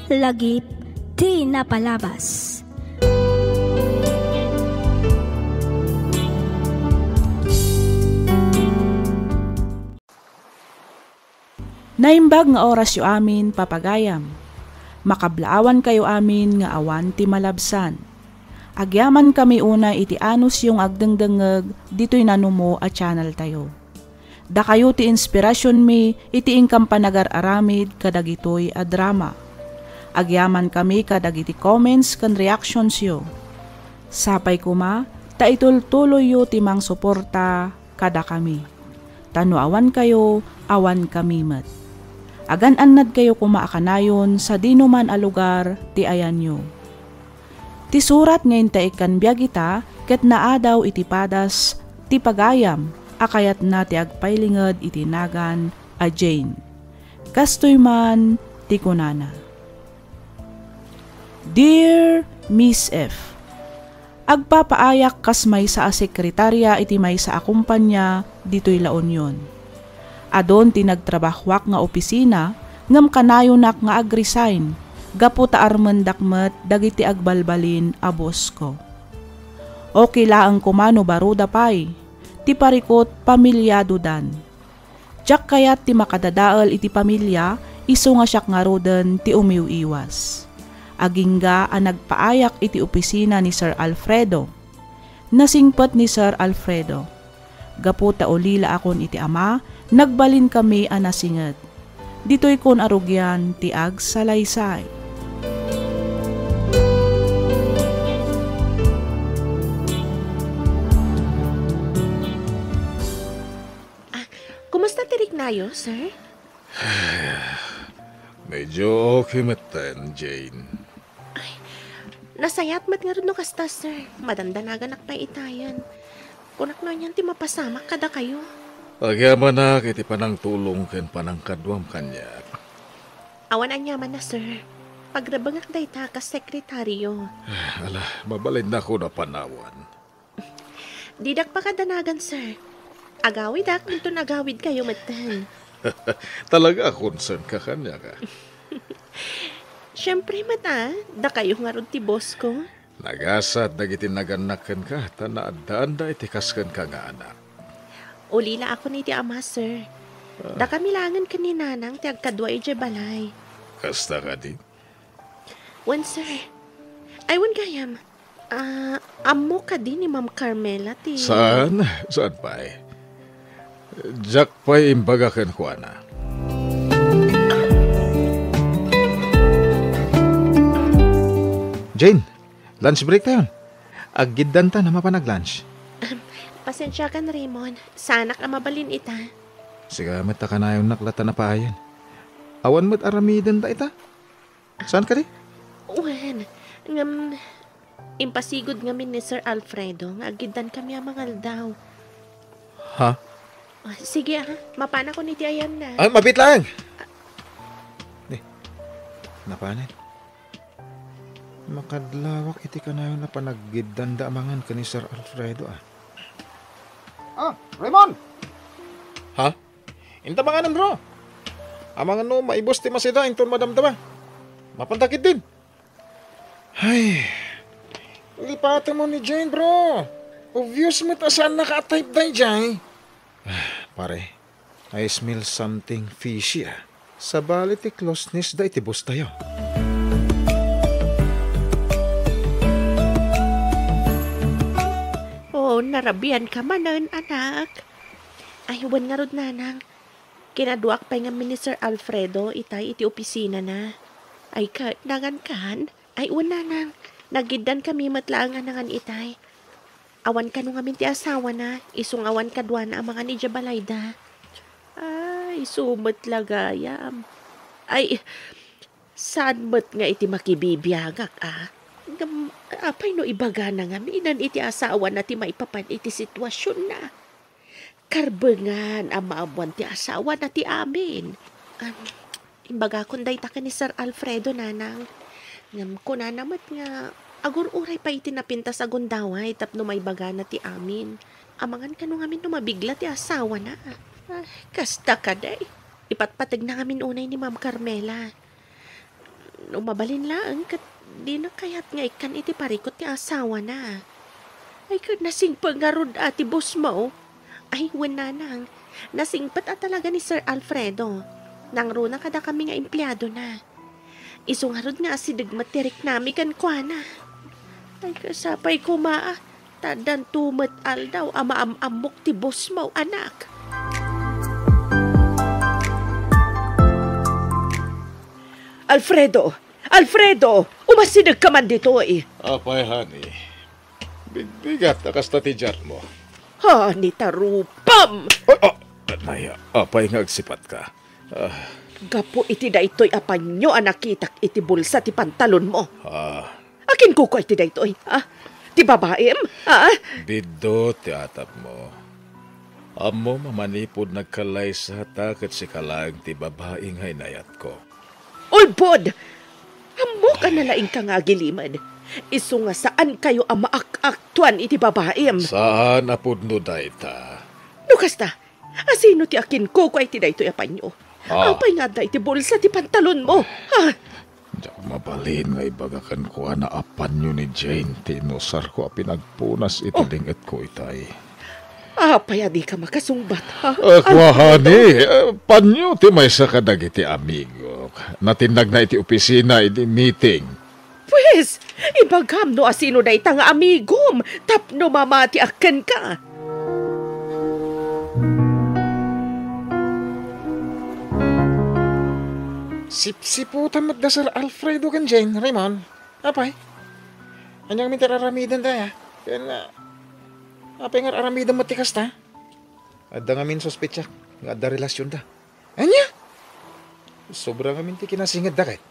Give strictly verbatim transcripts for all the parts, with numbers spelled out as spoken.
Lagip ti napalabas. Naimbag nga orasyo amin, papagayam. Makablaawankayo amin nga awan ti malabsan. Agyamankami unay iti anusyo nga agdengdengngeg ditoy nanumo a channeltayo. Dakayo ti inspirasionmi iti inkam panagar-aramid kadagitoy a drama. Agyamankami kadagiti comments ken reactionsyo. Sapay koma ta itultuloyyo ti mangsuporta kadakami. Ta no awankayo, awankami met. Agan-annadkayo koma a kanayon sadinoman a lugar ti ayanyo. Ti surat nga intaikkan biag ita ket naadaw iti padas ti pagayam a kayatna ti agpailinged iti nagan a Jane. Kastoy man ti kunana, "Dear Miss F, agpapaayak kas maysa a sekretaria iti maysa a kumpanya ditoy La Union. Adun ti nagtrabahoak nga opisina ngem kanayonak nga ag-resign gapu ta armendak met dagiti agbalbalin a bossko. Okay laeng koma no baruda pay ti parikut, pamiliadodan. Diak kayat ti makadadael iti pamilia isu nga siak ngaruden ti umiw-iwas. Agingga a nagpaayak iti opisina ni Sir Alfredo. Nasingpet ni Sir Alfredo. Gapu ta ulilaakon iti ama, nagbalinkami a nasinget. Ditoykon a rugian ti agsalaysay." Ah, kumusta ti riknayo, sir? Medyo okay metten, Jane. Ay, nasayaat met ngarud no kasta, sir. Madamdamaganak pay itayen. Kunak no anian ti mapasamak kadakayo. Agyamanak iti panangtulong ken panangkaduam kaniak. Awan aniamanna, sir. Pagrebengak dayta kas sekretaryo. Ala, mabalinnakon a panawan. Didak pakadanagan, sir. Agawidak inton agawidkayo metten. Talaga a concern ka kaniak, a? Siempre met, a, dakayo ngarud ti boss ko. Nagasat dagiti nagannak kenka ta naaddaanda iti kas kenka nga anak. Ulilaakon iti ama, sir. Ah. Dakami laengen ken ni nanang ti agkadua idiay balay. Kasta kadi? Wen, sir. Ay, wen gayam. Ah, ammo kadi ni Ma'am Carmela ti... Saan? Saan pay? Diak pay imbaga kenkuana. Jane, lunch break tayon. Aggiddanta a mapan ag-lunch. Ahem, pasensiakan, Raymond. Saanak a mabalin ita. Sika met ta kanayonnak latta a payen. Awan met aramidenda ita. Saan kadi? Wen, ngem, impasigud ngamin ni Sir Alfredo nga aggiddankami a mangaldaw. Ha? Ah, sige, a, mapanakon iti ayanna. Ah, mabiit laeng. Ni, napanen. Makadlawak iti kanayon a panaggiddanda a mangan ken ni Sir Alfredo, a. Ah, Raymond! Ha? Inta manganem, bro. Amangan no maibus ti masida inton madamdama. Mapanta ketdin. Ay, lipatem ni Jane, bro. Obvious met a saannaka a type daydiay. Ah, pare, I smell something fishy, a. Sabali ti closeness da iti boss tayo. Oh, narabian ka manen, anak. Ay, wen ngarud, nanang. Kinaduak pay ngamin ni Sir Alfredo itay iti opisinana. Ay, ket nangan kan? Ay, wen, nanang. Nagiddan kami met laeng a nangan itay. Awan kano ngamin ti asawana, isu nga awan kaduana a mangan idiay balayda. Ay, isu met la gayam. Ay, saan met nga iti makibibiagak, a? Ngem, apay no ibagana ngamin iti asawana ti maipapan iti situasionna? Karbengan a maammoan ti asawana ti amin. Am, imbagakon dayta ken ni Sir Alfredo, nanang. Ngem kunana met nga agur-uray pay iti napintas a gundaway tapno maibagana ti amin. Amangan kano ngamin no mabigla ti asawana. Ah, kasta kadi. Ipatpategna ngamin unay ni Ma'am Carmela. No mabalin laeng ket dina kayat nga ikkan iti parikut ti asawana. Ay, ket nasingpet ngarud a ti boss mo. Ay, wen, nanang, nasingpet a talaga ni Sir Alfredo. Nangruna kadakami nga empleadona. Isu ngarud nga asideg met ti riknami kenkuana. Ay, ket sapay koma a, ta addanto met aldaw a maam-ammok ti boss mo, anak. Alfredo! Alfredo! Umasidegka man ditoy! Apay, honey? Bigbigat a kasta ti diatmo. Honey, tarupam! Ay, ah! Nay, apay nga agsipatka? Ah. Gapu iti daytoy a panyo a nakitak iti bulsa ti pantalonmo. Ah. Akin kukua iti daytoy, ha? Ti babaim, ha? Biddut ti atapmo. Ammom a manipud nagkallaysata ket sika laeng ti babai nga inayatko. Ulbod! Ammok a nalaingka nga agilimed. Isu nga saankayo a maak-aktuan iti babaim. Saan a pudno dayta. No kasta, asino ti akinkukua iti daytoy a panyo? Ah. Apay nga adda iti bulsa ti pantalonmo? Ha? Diak mabalin nga ibaga kenkuana a panyo ni Jane ti inusarko a pinagpunas iti Oh. lingetko itay. Apay a dika makasungbat, ha? Ah, kua, Alfredo? Honey, eh, panyo ti maysa kadagiti amigok. Natinnagna iti opisina idi meeting. Pues, ibagam no asino dayta nga amigom tapno mamatiak kenka. Sipsiputan met da Sir Alfredo ken Jane, Raymond. Apay? Ania ngamin ti ar-aramidenda, a? Ken, ah, apay nga ar-aramidem met ti kasta? Adda ngamin suspetsak nga adda relasionda. Ania? Sobra ngamin ti kinasingedda ket.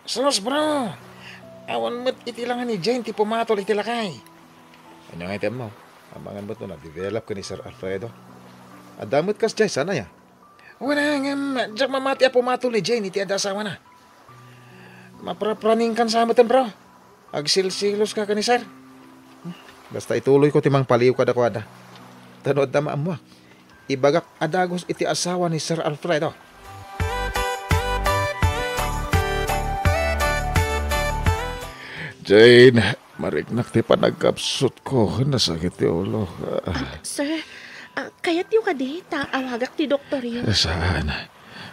Sus, bro! Awan met iti langa ni Jane ti pumatol iti lakay. Ania nga iti ammo? Amangan met no na-develop ken ni Sir Alfredo. Adda met kasdiay, saan aya? Wen, ngem, diak mamati a pumatol ni Jane iti adda asawana. Maprapraningkan sa metten, bro. Agsilsiloska ken ni Sir. Basta ituloyko ti mangpaliw kadakuada. Ta no adda maammoak, ibagak a dagus iti asawa ni Sir Alfredo. Jane, mariknak ti panagkapsutko. Nasakit ti ulo. Ah, sir, ah, kayatyo kadi ta awagak ti doktoryo? Saan?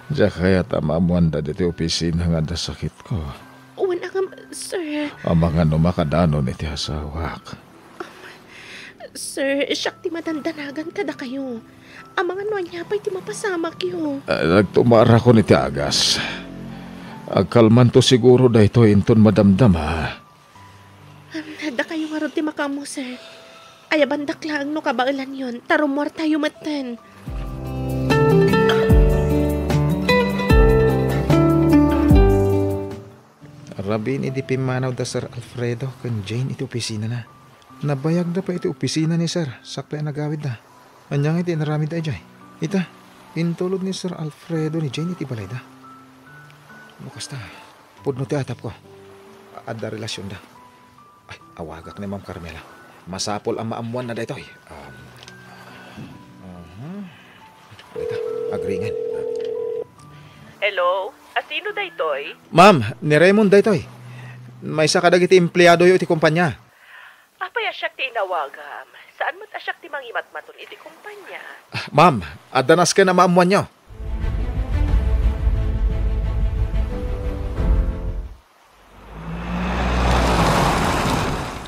Diak kayat a maammoanda ditoy opisina nga adda sakitko. Wen, ngem, sir. Amangan no makadanon iti asawak. Sir, siak ti madandanagan kadakayo. Amangan no ania pay ti mapasamakyo. Ah, nagtumarakon iti agas. Agkalmanto siguro daytoy inton madamdama. Dakayo ngarud ti makaammo, sir. Ayabandak laeng no kabaelanyon, ta rummuartayo metten. Rabin idi pimmanaw da Sir Alfredo ken Jane iti opisinana. Nabayagda pay iti opisina ni Sir, sakbay a nagawidda. Ania ngay ti inaramidda idiay? Ita, intulod ni Sir Alfredo ni Jane iti balayda. No kasta, pudno ti atapko. Adda relasionda. Ay, awagak ni Ma'am Carmela. Masapul a maammoanna daytoy. Um, aha. Ita, agringen. Hello? Asino daytoy? Ma'am, ni Raymond daytoy. Maysa kadagiti empleadoyo iti kumpanya. Apay a siak ti inawagam? Saan met a siak ti mangimatmaton iti kumpanya? Ah, ma'am, adda nasken a maammoanyo.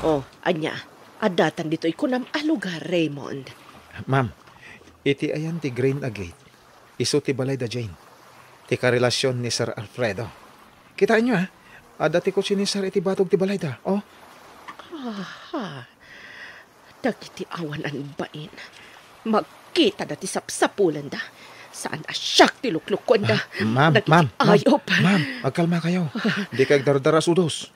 Oh, ania? Addatan ditoy kunam a lugar, Raymond? Ma'am, iti ayan ti green a gate, isu ti balay da Jane, ti karelasion ni Sir Alfredo. Kitaenyo, a? Adda ti kotse ni Sir iti batog ti balayda, oh. Aha. Dagiti awanan bain, magkitada ti sapsapulenda. Saan a siak ti luklukuenda. Ah, ma'am, dagiti ma'am, ma'am, ayop. Ma'am, agkalmakayo. Dika agdardarasudos.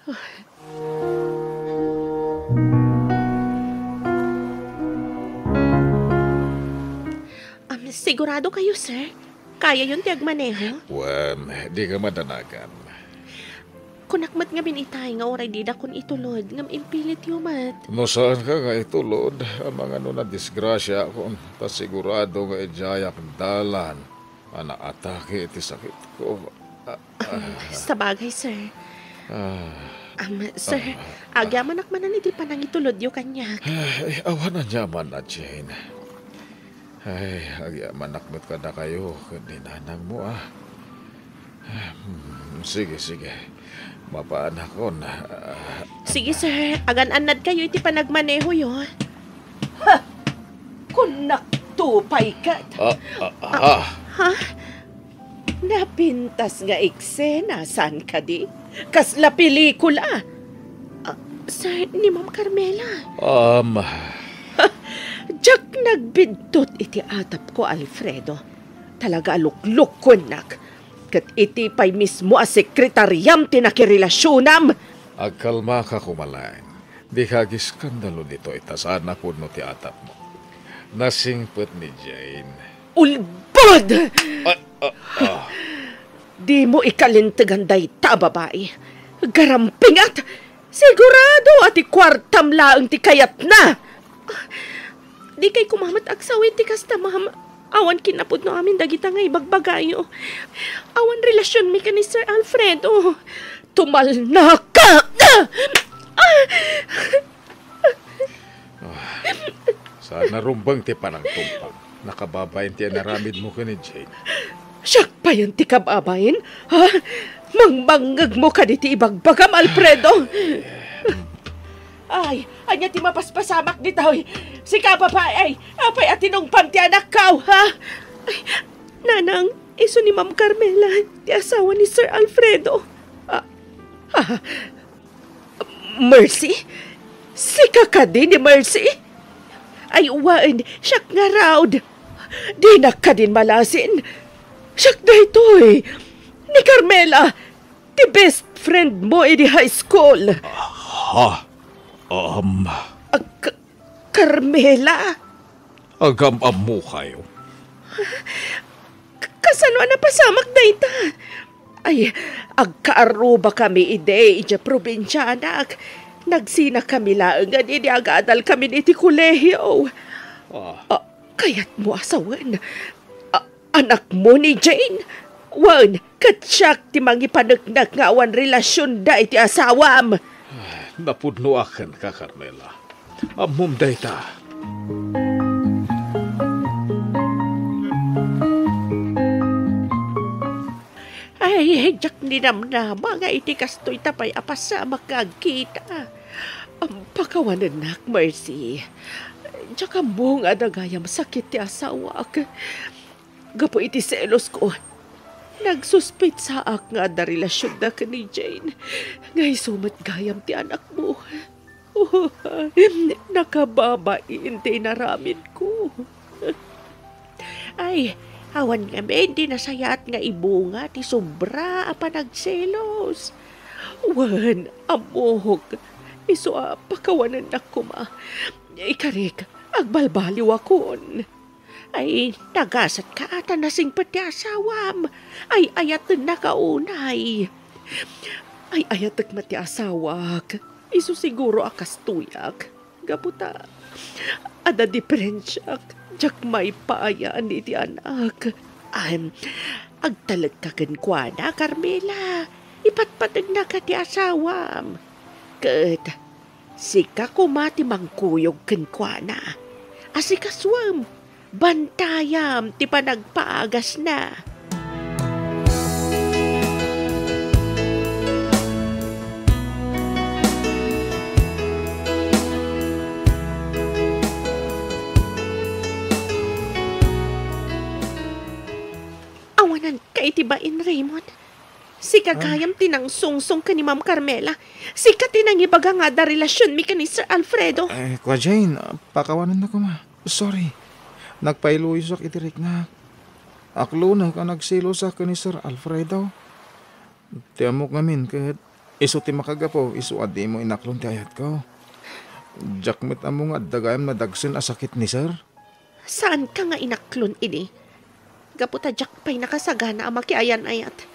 Am, sigurado kayo, sir? Kayayon ti agmaneho? Wen, dika madanagan. Kunak met ngamin itay nga uray didakon itulod, ngem impilityo met. No saanka nga itulod, amangan no nadisgrasiaakon, ta sigurado nga idiayak dalan a naatake iti sakitko. Ah, ah. Sabagay, sir. Ah. Am, sir, ah, agyamanak manen iti panangitulodyo kaniak. Ay, awan aniaman a, Jane. Ay, agyamanak met kadakayo ken ni nanangmo, ah. Hmm, sige, sige. Mapaanakon, ah. Sige, sir. Agan-annadkayo iti panagmanehoyo. Ha! Kunnak to pay ket. Ah, ah, ah. Ha? Napintas nga eksena, saan kadi? Kasla pelikula. Ah, sir, ni Ma'am Carmela. Um. Ha! Diak nagbiddut iti atapko, Alfredo. Talaga a luklukkuennak. Ket iti pay mismo a sekretariam ti nakirelasionam. Agkalmaka koma laeng. Dika agiskandalo ditoy ta saan a pudno ti atapmo. Nasingpet ni Jane. Ulbod! Ah, ah, ah. Dimo ikalintegan dayta a babai. Garampingat! Sigurado a ti kuartam laeng ti kayatna! Dikay koma met agsaw iti kasta, ma'am. Awan kinapudno amin dagita nga ibagbagayo. Awan relasionmi ken ni Sir Alfredo. Tumalnaka! Ah, saan a rumbeng ti panangtungpal. Nakababain ti inaramidmo ken ni Jane. Siak payen ti kababain? Ha? Mangbangngegmo kaditi ibagbagam, Alfredo? Ay, ania ti mapaspasamak ditoy? Sika, babai, apay a tinungpam ti anakko, ha? Ay, nanang, isu ni Ma'am Carmela, ti asawa ni Sir Alfredo. Ah, ah, Mercy? Sika kadi ni Mercy? Ay, wen, siak ngarud. Dinak kadin malasin. Siak daytoy. Ni Carmela, ti best friend mo idi high school. Ha? Um. Ah, Ka-, Carmela? Agam-ammokayo. K-, kasano a napasamak dayta? Ay, agkaarrubakami idi idiay probinsia, anak. Nagsinakami laengen idi agadalkami iti kolehio. Ah. Ah, kayatmo a sawen. Ah, anakmo ni Jane? Wen, ket siak ti mangipaneknek nga awan relasionda iti asawam. Napudnoak kenka, Carmela. Ammom dayta. Ay, diak ninamnama nga iti kastoy ta pay a pasamak nga agkita. Ampakawanennak, Mercy. Diak ammo nga adda gayam sakit ti asawak. Gapu iti selosko, nagsuspetsaak nga adda relasionda ken ni Jane, nga isu met gayam ti anakmo. Nakababain ti inaramidko. Ay, awan ngamin ti nasayaat nga ibunga ti sobra a panagselos. Wen, ammok, isu a pakawanennak koma. Ikarik, agbalbaliwakon. Ay, nagasatka ta nasingpet ti asawam. Ay, ayatennaka unay. Ay, ayatek met ti asawak. Isu siguro a kastoyak. Gapu ta, adda diferensiak. Diak maipaayan iti anak. Am, agtalekka kenkuana, Carmela. Ipatpategnaka ti asawam. Ket, sika koma ti mangkuyog kenkuana. Asikasuem, bantayam ti panagpaagasna. Awananka iti bain, Raymond. Sika Ah. gayam ti nangsungsong ken ni Ma'am Carmela. Sika ti nangibaga nga adda relasionmi ken ni Sir Alfredo. Eh, Kua Jane, ah, pakawanennak koma. Sorry. Nagpailuyosak iti riknak. Aklonek a nagselosak ken ni Sir Alfredo. Ti ammok ngamin ket isu ti makagapu isu a dimo inaklon ti ayatko. Diak met ammo nga adda gayam nadagsen a sakit ni Sir. Saanka nga inaklon idi? Gapu ta diak pay nakasagana a makiayan-ayat.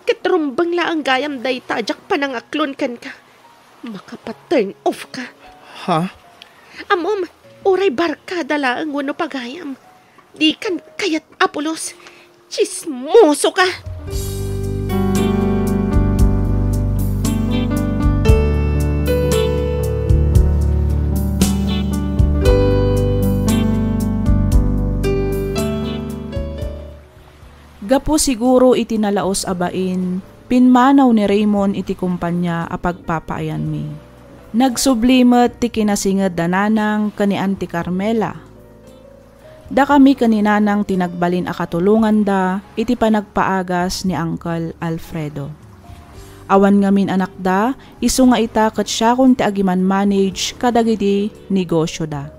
Ket rumbeng laeng gayam dayta a diak panangaklon kenka. Makapa-turn off ka. Ha? Ammom, uray barkada laeng wenno pagayam. Dikan kayat a pulos. Tsismoso ka! Gapu siguro iti nalaus a bain, pimmanaw ni Raymond iti kompania a pagpapaayanmi. Nagsubli met ti kinasinged da Nanang ken ni Auntie Carmela. Dakami ken ni Nanang ti nagbalin a katulonganda iti panagpaagas ni Uncle Alfredo. Awan ngamin anakda, isu nga ita ket siakon ti agimanmanage kadagiti negosyoda.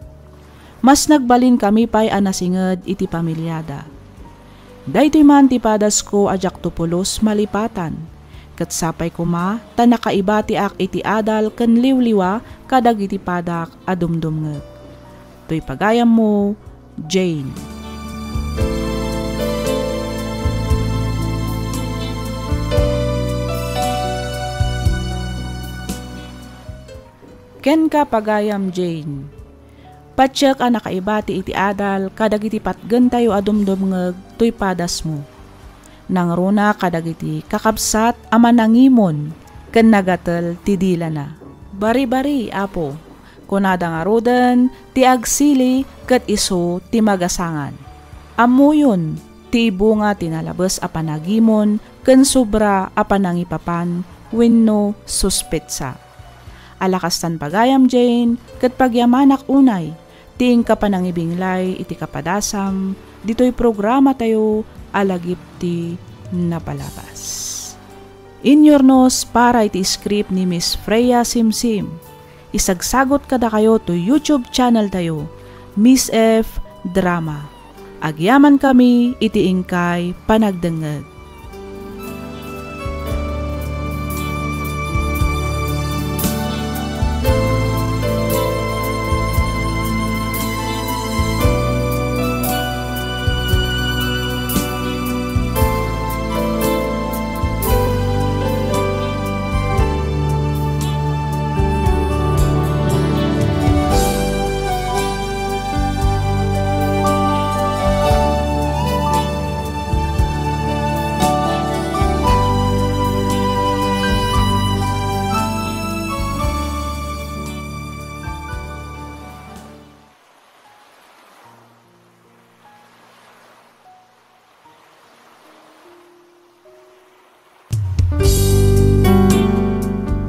Mas nagbalinkami pay a nasinged iti pamiliada. Daytoy man ti padasko a diakto pulos malipatan, ket sapay koma ta nakaibatiak iti adal ken liwliwa kadagiti padak a dumdumngeg. Toy pagayammo, Jane. Kenka, pagayam Jane. Patiek a nakaibati iti adal kadagiti patgentayo a dumdumngeg toy padasmo. Nangruna kadagiti kakabsat a manangimon ken nagatel ti dilana. Bari-bari, Apo, kunada ngaruden ti agsili ket isu ti magasangan. Ammoyon ti ibunga ti nalabes a panagimon ken sobra a panangipapan wenno suspetsa. Ala kastan pagayam Jane, ket pagyamanak unay ti inka panangibinglay iti kapadasam ditoy programatayo a Lagip ti Napalabas. Inyurnos para iti script ni Miss Freya Simsim. Isagsagot kadakayo to YouTube channel tayo, Miss F Drama. Agyamankami iti inkay panagdengngeg.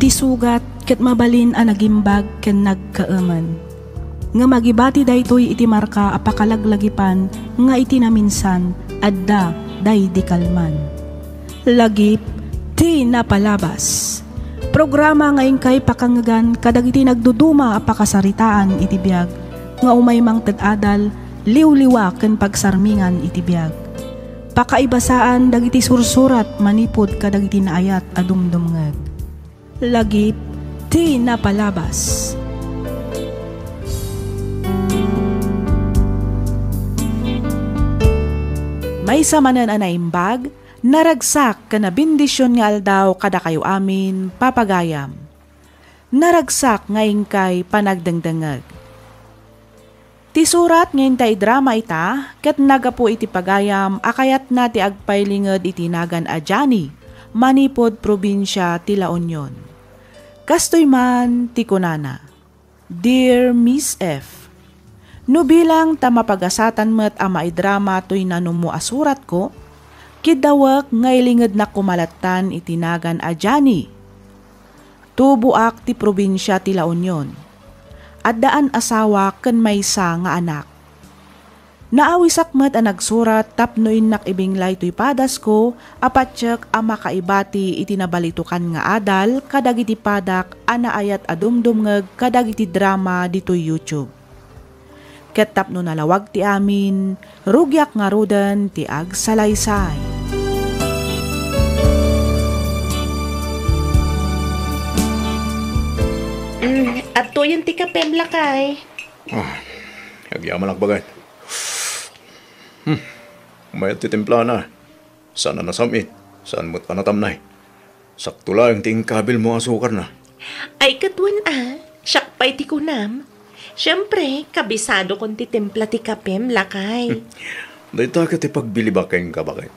Ti sugat ket mabalin a nagimbag ken nagkaemen. Ngem agibati daytoy iti marka a pakalaglagipan nga iti naminsan, adda daydi kalman. Lagip ti Napalabas. Programa nga inkay pakangngegan kadagiti nagduduma a pakasaritaan iti biag nga umay mangted adal, liwliwa ken pagsarmingan iti biag. Pakaibasaan dagiti sursurat manipud kadagiti naayat a dumdumngeg. Lagip ti Napalabas. Maysa manen a naimbag, naragsak ken nabendision nga aldaw kadakayo amin, papagayam. Naragsak nga inkay panagdengdengngeg. Ti surat nga inta idrama ita ket naggapu iti pagayam a kayatna ti agpailinged iti nagan a Johnny manipud probinsia ti La Union. Kastoy man ti kunana, "Dear Miss F, no bilang ta mapagasatan met a maidrama toy nanummo a suratko, kiddawek nga ilingednak koma lattan iti nagan a Johnny. Tuboak ti probinsia ti La Union. Addaan asawa ken maysa nga anak. Naawisak met a nagsurat tapno innak ibinglay toy padasko a patiek a makaibati iti nabalitokan nga adal kadagiti padak a naayat a dumdumngeg kadagiti drama ditoy YouTube. Ket tapno nalawag ti amin, rugiak ngaruden ti agsalaysay." Mm, adtoyen ti kapem, lakay. Ah, agyamanak, baket. Hmm, mayat ti timplana. Saan a nasam-it, saan met a natamnay. Sakto laeng ti inkabilmo a sukarna. Ay, ket wen a, siak pay ti kunam. Siempre, kabisadokon ti timpla ti kapem, lakay. Dayta ket ti pagbilibak kenka, baket.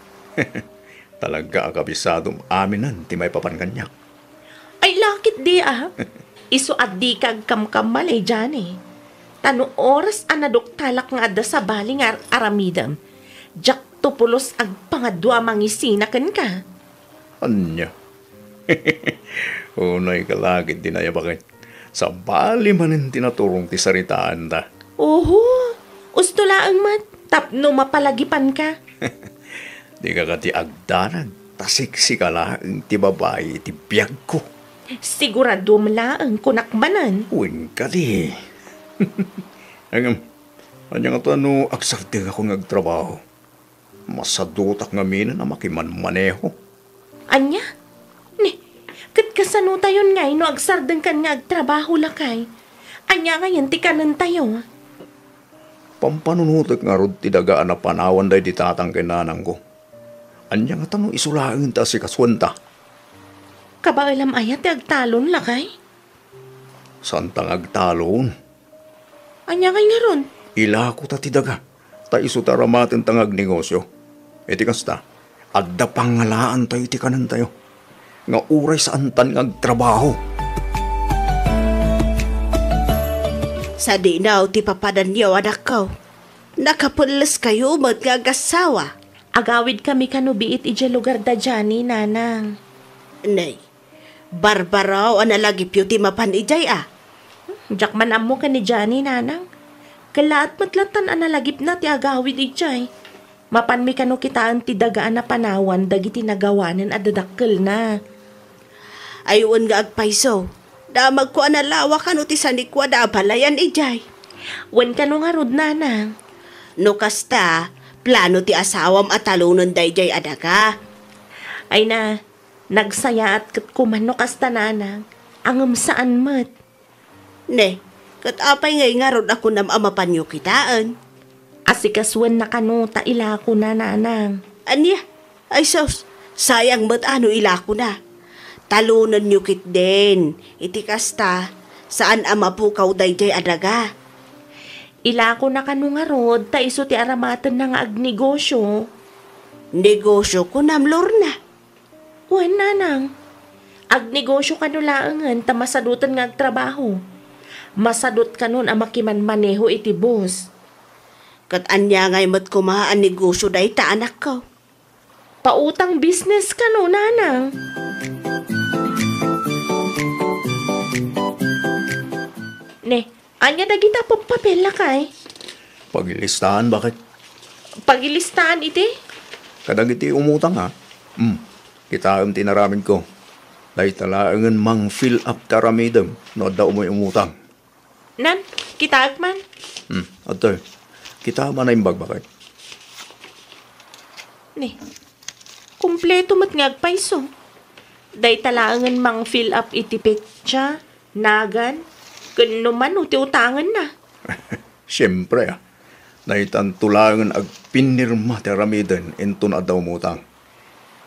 Talaga a kabisadom aminen ti maipapan kaniak. Ay, lakit di a. Isu a dika agkamkammalay, Johnny. Ta no oras a naduktalak nga adda sabali nga ar-aramidem, diak Tupulos agpangadua a mangisina kenka. Ania? Unay ka la ket di nayabaket. Sabali manen ti naturong ti saritaanta. Oho, usto laeng met tapno mapalagipanka. Dika kadi agdanag, ta seksi ka laeng ti babai iti biagko. Siguraduam laeng, kunak manen. Wen kadi. Ngem, ania ngata no agsardengakon nga agtrabaho? Masadutak ngamin a makimanmaneho. Ania? Ni, ket kasanotayon ngay no agsardengkan nga agtrabaho, lakay? Ania ngayen ti kanentayo? Pampanunotek ngarud ti daga a napanawan daydi tatang ken nanangko. Ania ngata no isu laeng ti asikasuenta? Kabaelam aya ti agtalon, lakay? Saanta nga agtalon. Ania ngay ngarud? Ilakota ti daga, ta isu ti aramatenta nga agnegosio. Iti kasta, adda pangalaantayo iti kanentayo, nga uray saantan nga agtrabaho. Sadino ti papadanyo, anakko. Nakapelleskayo met nga agassawa. Agawidkami kano biit idiay lugar da Johnny, nanang. Nay, barbaro a nalagipyo ti mapan idiay a. Diak man ammo ken ni Johnny, nanang. Kellaat met latan a nalagipna ti agawid idiay. Mapanmi kano kitaen ti daga a napanawan dagiti nagawanen a dadakkelna. Ay, wen nga agpayso, damagko a nalawa kano ti sanikua da a balayan idiay. Wen kano ngarud, nanang. No kasta, plano ti asawam a talonen daydiay a daga. Ay na, nagsayaat ket kuman no kasta, nanang. Ngem saan met. Ne, ket apay ngay ngarud a kunam a mapanyo kitaen? Asikasuenna kano ta ilakona, nanang. Ania? Ay sus, sayang met a no ilakona. Talonenyo ketdin. Iti kasta, saan a mapukaw daydiay a daga. Ilakona kano ngarud ta isu ti aramatenna nga agnegosio. Negosio kunam, Lorna? Wen, nanang. Agnegosio kano laengen ta masadoten nga agtrabaho. Masadot kanon a makimanmaneho iti bus. Ket ania ngay met koma a negosio dayta, anakko? Pautang business kano, nanang. Ne, ania dagita pappapel, lakay? Pagilistaen, baket. Pagilistaen iti? Kadagiti umutang, ha? Hmm. Kitaem ti inaramidko. Dayta laengen mang-fill up ti aramidem no adda umay umutang. Nan, kitaek man. Hmm, adtoy. Kitaem a naimbag, baket. Ni, kompleto met nga agpayso. Dayta laengen mang-fill up iti petsa, nagan, ken no mano ti utangenna. Siempre, a. Daytanto laengen agpinnirma ti aramiden inton adda umutang.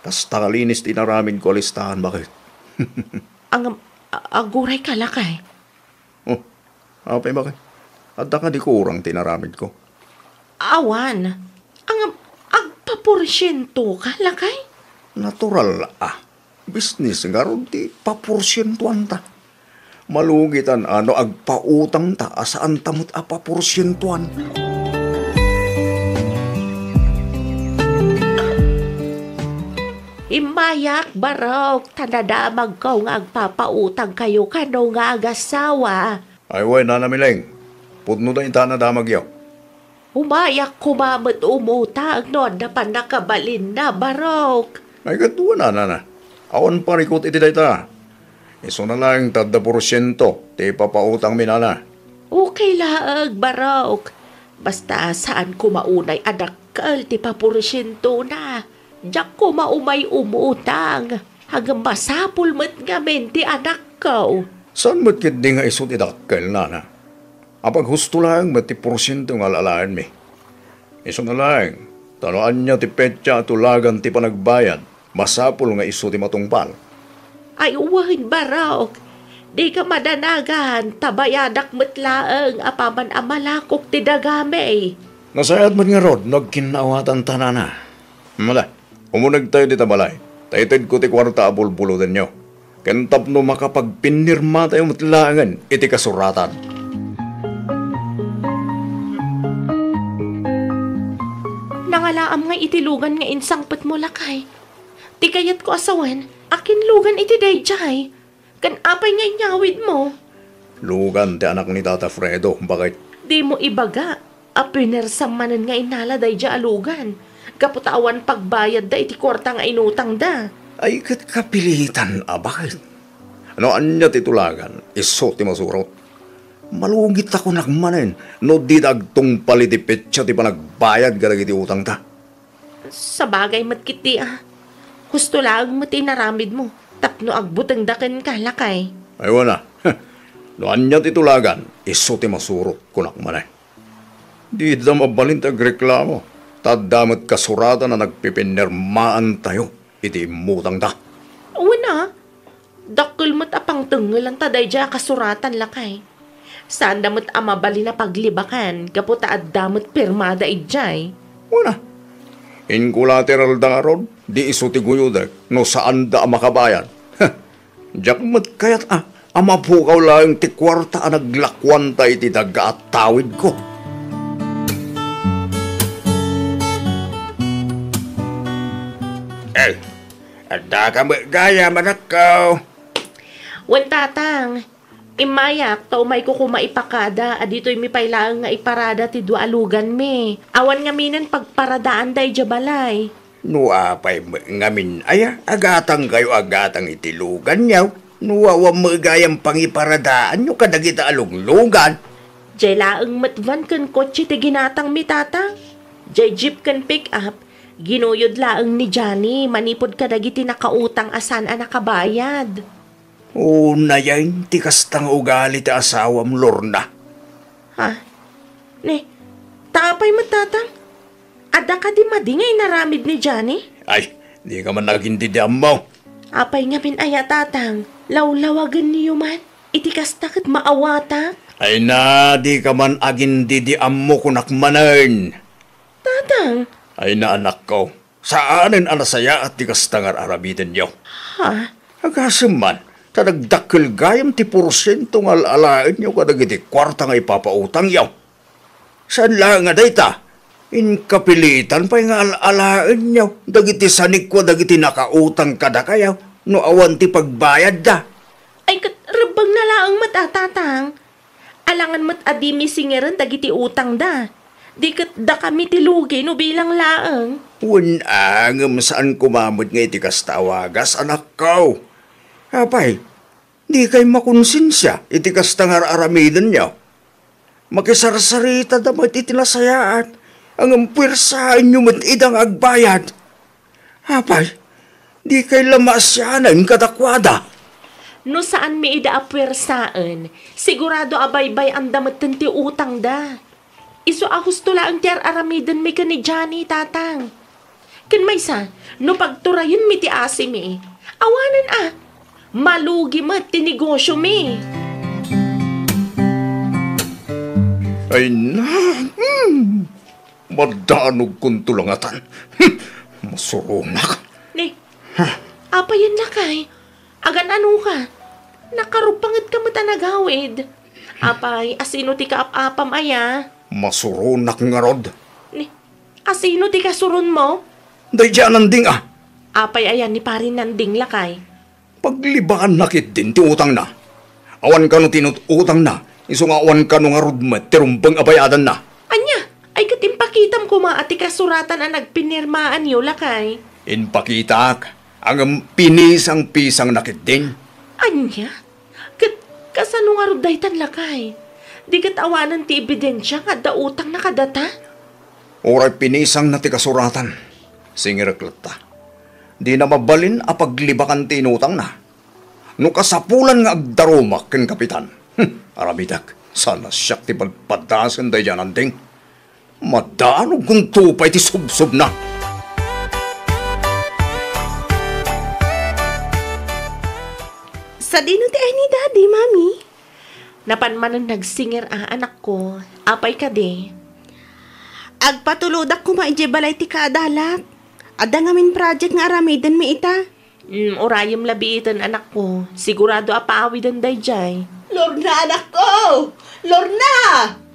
Kasta kalinis ti inaramidko a listahan, baket. Ang, a-, aguray ka, lakay. Oh, apay, baket? Adda kadi kurang ti inaramidko? Awan. Ang agpaporsiento ka, lakay? Natural a. Business ngarud ti paporsientoanta. Malugitan a no agpautangta a saanta met a paporsientoan. Immayak, barok, ta nadamagko nga agpapautangkayo kano nga agassawa. Ay wen, Nana Mileng, pudno dayta a nadamagyo. Umayak koma met umutang no adda pannakabalinna, barok. Ay, kaduana, Nana. Awan parikut iti dayta. Isuna laeng ta adda porsiento ti ipapautangmi, Nana. Okay laeng, barok. Basta saan koma unay a dakkel ti paporsientona. Diak koma umay umutang. Ngem masapul met ngamin ti anakko. Saan met ketdi nga isu ti dakkel, Nana? Apaghusto laeng met ti porsiento nga al-alaenmi. Isuna laeng, ta no ania ti petsa a tulagan ti panagbayad, masapul nga isu ti matungpal. Ay wen, barok. Dika madanagan, ta bayadak met laeng apaman a malakok ti dagami. Nasayaat met ngarud no agkinnaawatanta, Nana. Mala, umunegtayo dita balay, ta itedko ti kuarta a bulbulodenyo. Ken tapno makapagpinnirmatayo met laengen iti kasuratan. Nangala Ammo ngay iti lugan nga insangpetmo, lakay. Ti kayatko a sawen, akin lugan iti daydiay? Ken apay nga inyawidmo? Lugan ti anak ni Tata Fredo, baket. Dimo ibaga a pinersam manen nga inala daydiay a lugan, gapu ta awan pagbayadda iti kuarta nga inutangda. Ay, ket kapilitan a baket. No ania ti tulagan, isu ti masurot. Malugit ta kunak manen no dida agtungpal iti petsa ti panagbayad kadagiti utangta. Sabagay met ketdi a. Husto laeng met ti inaramidmo tapno agbutengda kenka, lakay. Ay, wen a. No ania ti tulagan, isu ti masurot, kunak manen. Dida mabalin ti agreklamo, ta adda met kasuratan a nagpipinirmaantayo iti immutangda. Wen a, dakkel met a pangtengngelanta daydiay a kasuratan, lakay. Saanda met a mabalin a paglibakan gapu ta adda met pirmada idiay. Wen a, inkulateralda ngarud, di isu ti guyodek no saanda a makabayad. Diak met kayat a, a mapukaw laeng ti kuarta a naglakuanta iti daga a tawidko. Eh, addaka met gayam, anakko? Wen, Tatang. Immayak ta umayko koma ipakada a ditoymi pay laeng nga iparada ti dua a luganmi. Awan ngaminen pagparadaan daydiay balay. No apay met ngamin aya a gatangkayo a gatang iti luganyo, no awan met gayam pangiparadaanyo kadagita a luglugan? Diay laeng met van ken kotse ti ginatangmi, Tatang. Diay jeep ken pick-up, ginuyod laeng ni Johnny manipud kadagiti nakautang a saan a nakabayad. Unayen ti kasta nga ugali ti asawam, Lorna. Ha? Ni, ta apay met, Tatang? Adda kadi madi nga inaramid ni Johnny? Ay, dika man agindidi ammo. Apay ngamin aya, Tatang? Lawlawagenyo man. Iti kasta ket maawatak. Ay na, dika man agindidi ammo, kunak manen. Tatang! Ay na, anakko, saanen a nasayaat ti kasta nga ar-aramidenyo. Ha? Agasem man, ta nagdakkel gayam ti porsiento nga al-alaenyo kadagiti kuarta nga ipapautangyo. Saan laeng a dayta, inkapilitan pay nga al-alaenyo dagiti sanikua dagiti nakautang kadakayo no awan ti pagbayadda. Ay, ket rebbengna laeng met a, Tatang. Alangan met a dimi singeren dagiti utangda. Di ket dakami ti lugi no bilang laeng. Wen a, ngem saan koma met nga iti kasta a wagas, anakko. Apay, dikay makonsensia iti kasta nga ar-aramidenyo? Makisarsaritada met iti nasayaat, ngem puersaenyo met ida nga agbayad. Apay, dikay la maasianen kadakuada? No saanmi ida a puersaen, sigurado a baybay-anda metten ti utangda. Isu a husto laeng ti ar-aramidenmi ken ni Johnny, Tatang. Ken maysa, no pagturayenmi ti asimi, awanen a, malugi met ti negosiomi. Ay na, hmm. Madaanogkonto la ngatan. Hmm, masuronak. Ni, apayen lakay? Agan-anoka? Nakarupangetka met a nagawid. Apay, asino ti kaap-apam aya? Masuronak ngarud. Ni, asino ti kasuronmo? Daydi a Nanding a. Apay aya ni Pari Nanding lakay? Paglibakanna ketdin ti utangna. Awan kano ti inut-utangna, isu nga awan kano ngarud met ti rumbeng a bayadanna. Ania? Ay ket impakitam koma a ti kasuratan a nagpinirmaanyo, lakay? Impakitak, ngem pinisang-pisangna ketdin. Ania? Ket kasano ngarud daytan, lakay? Di ket awanen ti ebidensia nga adda utangna kadata? Uray pinisangna ti kasuratan, singirek latta. Dina mabalin a paglibakan ti inutangna. No kasapulan nga agdarumak ken kapitan, hmm, aramidek, saan a siak ti padpadasen daydi a Nanding. Madaanogkonto pay ti subsobna. Sadino ti ay ni Daddy, Mami? Napan manen nagsingir a, anakko. Apay kadi? Agpatulodak koma idiay balay ti kaadalak. Adda ngamin project nga aramidenmi ita. Mm, urayem la biiten, anakko. Sigurado a paawiden daydiay. Lorna, anakko! Lorna!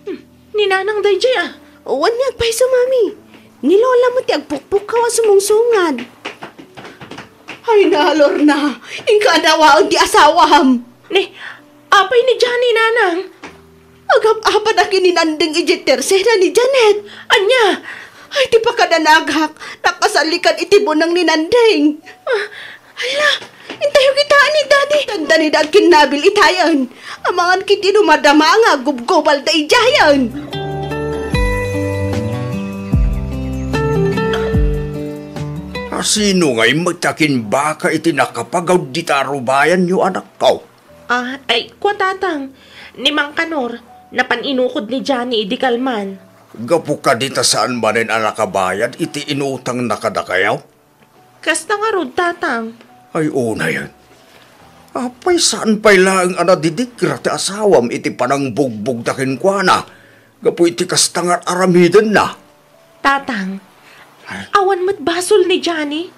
Hmm, ni Nanang daydiay a. Wen nga agpayso, Mami. Ni Lola met ti agpukpukkaw a sumungsungad. Ay na, Lorna, inka adawaen ti asawam. Ni, apay ni Johnny, nanang? Agap-apadak ni Nanding idiay tersena ni Janet. Ania? Ay, ti pakadanagak, nakasalikan iti buneng ni Nanding. Ah, hala, intayo kitaen ni Daddy. Tanda ni Dad kinnabil itayen. Amangan kiti no madama nga gubgubal da idiayen. Asino ngay met a kimbaka iti nakapagaw dita rubayanyo, anakko? Ah, ay, kua, Tatang, ni Mang Kanor, napan inukod ni Johnny idi kalman. Gapu kadi ta saan manen a nakabayad iti inutangna kadakayo? Kasta ngarud, Tatang. Ay, unayen. Apay saan pay laeng a nadidigra ti asawam iti panangbugbogda kenkuana gapu iti kasta nga ar-aramidenna? Tatang, awan met basol ni Johnny.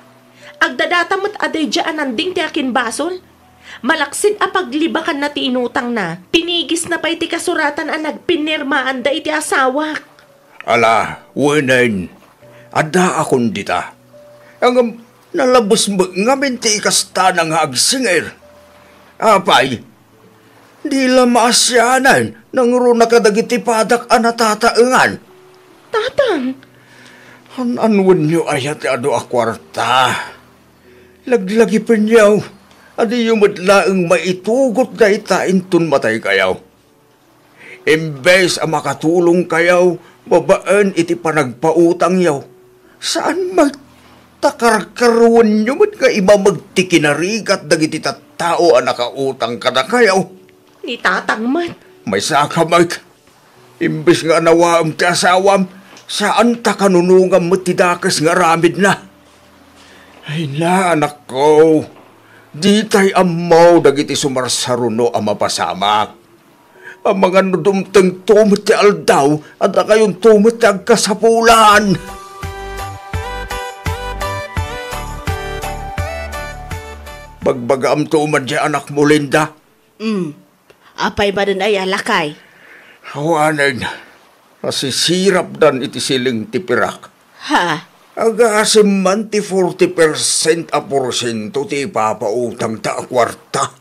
Agdadata met a daydiay a Nanding ti akinbasol. Malaksid a paglibakanna ti inutangna, tinigisna pay ti kasuratan a nagpinirmaanda iti asawak. Ala, wenen, addaakon dita. Ngem nalabes met ngamin ti ikastana nga agsingir. Apay, di la maasianan nangruna kadagiti padak a natataengan. Tatang! An-anwenyo aya ti adu a kuarta? Laglagipenyo a diyo met laeng maitugot dayta inton mataykayo. Imbes a makatulongkayo babaen iti panagpautangyo, saan met ta karkaruenyo met nga imameg ti kinarigat dagiti tattao a nakautang kadakayo. Ni Tatang met. Maysaka met. Imbes nga anawaem ti asawam, saan ta kanunongam met ti dakes nga aramidna. Ay na, anakko, ditay ammo dagiti sumarsaruno a mapasamak. Amangan no dumtengto met ti aldaw, a dakayonto met ti agkasapulan. Bagbagaamto man diay anakmo, Linda. Mm. Apay manen aya, lakay? Awanen, nasisirapdan iti siling ti pirak. Ha? Agasem man ti forty percent a porsiento ti ipapautangta a kuarta.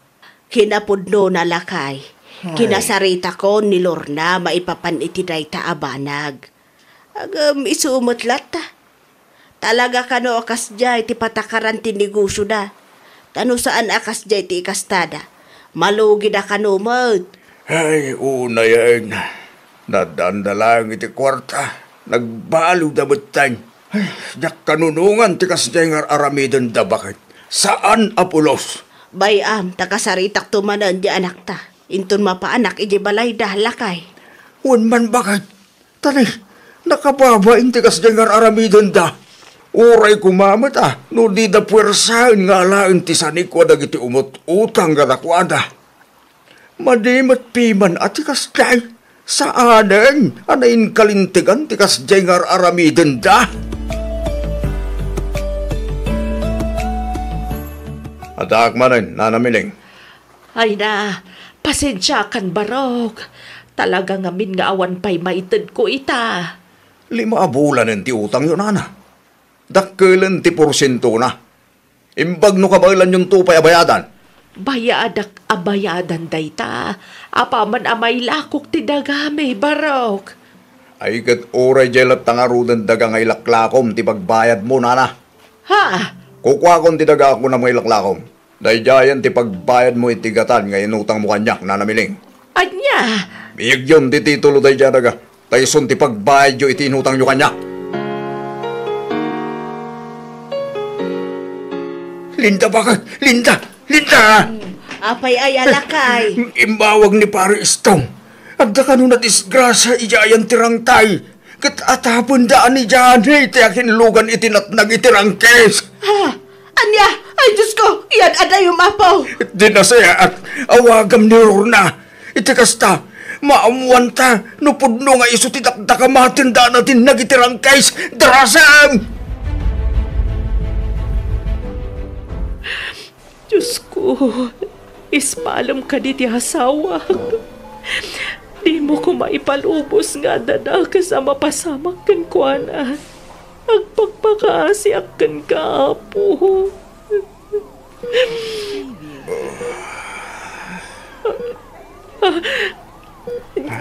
Kinapudnona, lakay. Ay. Kinasaritakon ni Lorna maipapan iti dayta a banag. Ngem isu met latta. Talaga kano a kasdiay ti patakaran ti negosioda. Ta no saan a kasdiay ti ikastada, malugida kano met. Ay, unayen. Nadanda laeng iti kuarta. Nagbaliwda metten. Ay, diak kanunongan ti kasdiay nga ar-aramidenda, baket. Saan a pulos. Bay-am, ta kasaritakto manen diay anakta. Inton mapaanak idiay balayda, lakay. Wen man, baket. Ta ni, nakababain ti kasdiay nga ar-aramidenda. Uray koma met a, no dida puersaen nga alaen ti sanikua dagiti umut-utang kadakuada. Madi met piman a ti kasdiay. Saanen a nainkalintegan ti kasdiay nga ar-aramidenda. Addaak manen, Nana Miling. Ay na, pasensiakan, barok. Talaga ngamin nga awan pay maitedko ita. Lima a bulanen ti utangyo, nana. Dakkelen ti porsientona. Imbag no kabaelanyonto pay a bayadan. Bayadak a bayadan dayta. Apaman a mailakok ti dagami, barok. Ay, ket uray diay latta ngaruden daga nga ilaklakom ti pagbayadmo, nana. Ha? Kukuakon ti daga a kunam nga ilaklakom. Daydiayen ti pagbayadmo iti gatan nga inutangmo kaniak, Nana Miling. Ania? Biyagyon ti titulo daydiay a daga, ta isun ti pagbayadyo iti inutangyo kaniak. Linda, baket! Linda! Linda! Apay aya, lakay? Immawag ni Pare Istong. Adda kano nadisgrasia idiay ayan ti rangtay. Ket atapenda a ni Johnny ti akinlugan iti natnag iti rangkes. Ha? Ania? Ay, Diosko, iyad-adayom, Apo. Di nasayaat, awagam ni Lorna. Iti kasta, maammoanta no pudno nga isu ti dakdakamaten da a natinnag iti rangkes. Darasem! Diosko, ispalem kadi ti asawak. Dimo koma ipalubos nga adda dakes a mapasamak kenkuana. Agpakpakaasiak kenka, Apo. Ah,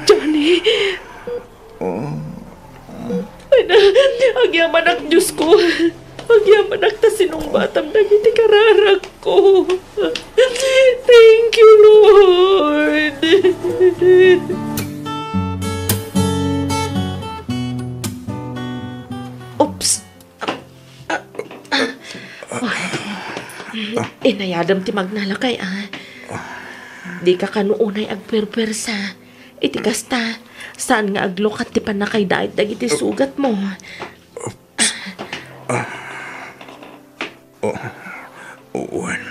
Johnny. Agyamanak, Diosko. Agyamanak ta sinungbatam dagiti kararakko. Thank you, Lord. Oops. Ah, ah, ah. Ay. Inayadem ti magnalakay, ah. Dika kano unay agpuerpuersa. Iti kasta, saan nga aglukat ti pannakaydait dagiti sugatmo. Oh, wen,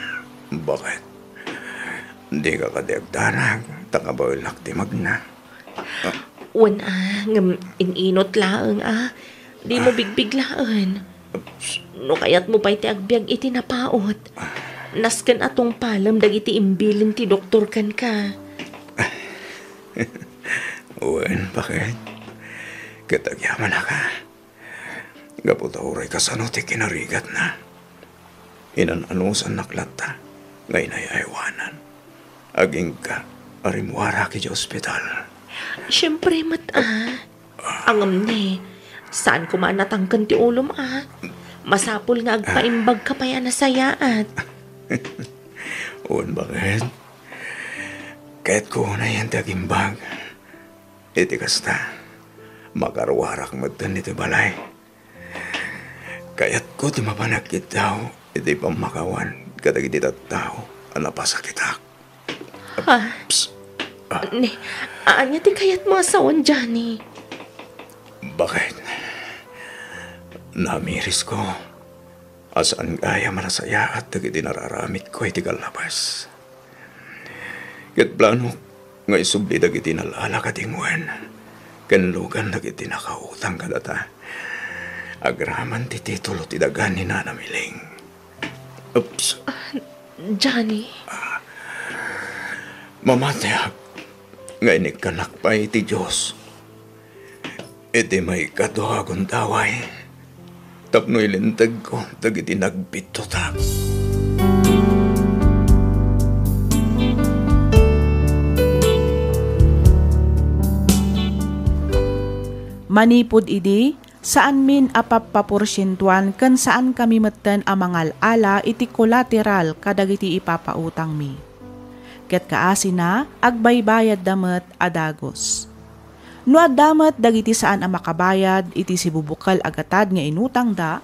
baket. Dika kadi agdanag, ta kabaelak ti magna. Wen a, ngem in-inot laeng a. Dimo bigbiglaen. No kayatmo pay ti agbiag iti napaut, nasken a tungpalem dagiti imbilin ti doktor kenka. Wen, baket. Ket agyamanak a. Gapu ta uray kasano ti kinarigatna, inan-anusannak latta nga inay-aywanan. Agingga a rimmuarak idiay ospital. Siempre met a. Ngem ne, saan koma a natangken ti ulom a. Masapul nga agpaimbagka pay a nasayaat. Wen, baket. Kayatko unayen ti agimbag. Iti kasta, makaruarak metten iti balay. Kayatko ti mapan agkiddaw iti pammakawan kadagiti tattao a napasakitak. Ha? Psst. Ah. Ne, ania ti kayatmo a sawen, Johnny? Baket. Namirisko a saan gayam a nasayaat dagiti nararamidko iti kallabas. Ket planok nga isubli dagiti nalala kadingwen ken lugan dagiti nakautang kadata agraman ti titulo ti daga ni Nana Miling. Oops. Ah, Johnny? Ah, mamatiak nga inikkanak pay ti Dios iti maikadua a gundaway tapno ilintegko dagiti nagbittotak. Manipud idi, saanmin a pappaporsientuan ken saankami metten a mangal-ala iti kolateral kadagiti ipapautangmi. Ket kaasina, agbaybayadda met a dagus. No adda met dagiti saan a makabayad iti sibubukel a gatad nga inutangda,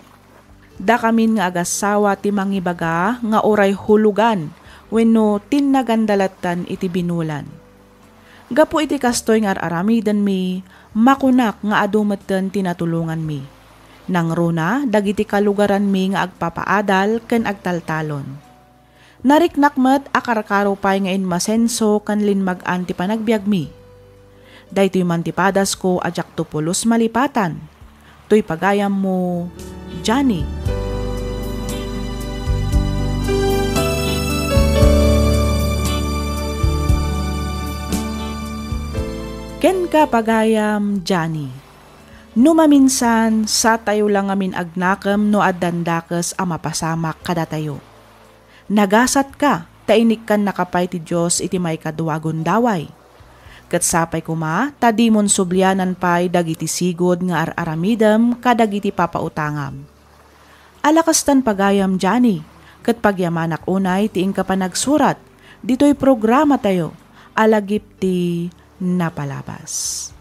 dakamin nga agassawa ti mangibaga nga uray hulogan wenno tinnaganda latten iti binulan. Gapu iti kastoy nga ar-aramidenmi, makunak nga adu metten ti natulonganmi. Nangruna dagiti kalugaranmi nga agpapaadal ken agtaltalon. Nariknak met a karkaro pay nga inmasenso ken linmag-an ti panagbiagmi. Daytoy man ti padasko a diakto pulos malipatan. Toy pagayammo, Johnny. Kenka, pagayam, Johnny. No maminsan, satayo la ngamin agnakem no addan dakes a mapasamak kadatayo. Nagasatka ta inikkannaka pay ti Dios iti maikadua a gundaway. Ket sapay koma ta dimon sublianan pay dagiti sigud nga ar-aramidem kadagiti papautangam. Ala kastan, pagayam, Johnny, ket pagyamanak unay ti inka panagsurat ditoy programatayo a lagip ti napalabas.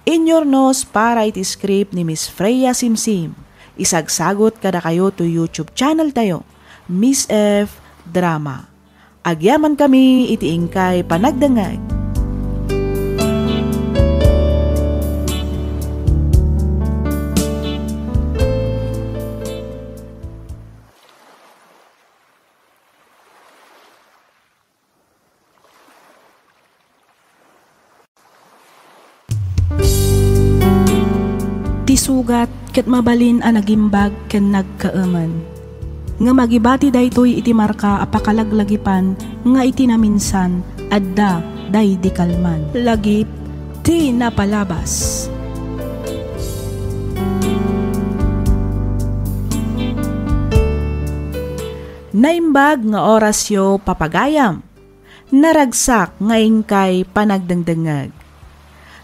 Inyurnos para iti script ni Miss Freya Simsim. Isagsagut kadakayo to YouTube channel tayo, Miss F Drama. Agyamankami iti inkay panagdengngeg. Ti sugat ket mabalin a nagimbag ken nagkaemen. Ngem agibati daytoy iti marka a pakalaglagipan nga iti naminsan adda daydi kalman. Lagip ti napalabas. Naimbag nga orasyo, papagayam. Naragsak nga inkay panagdengdengngeg.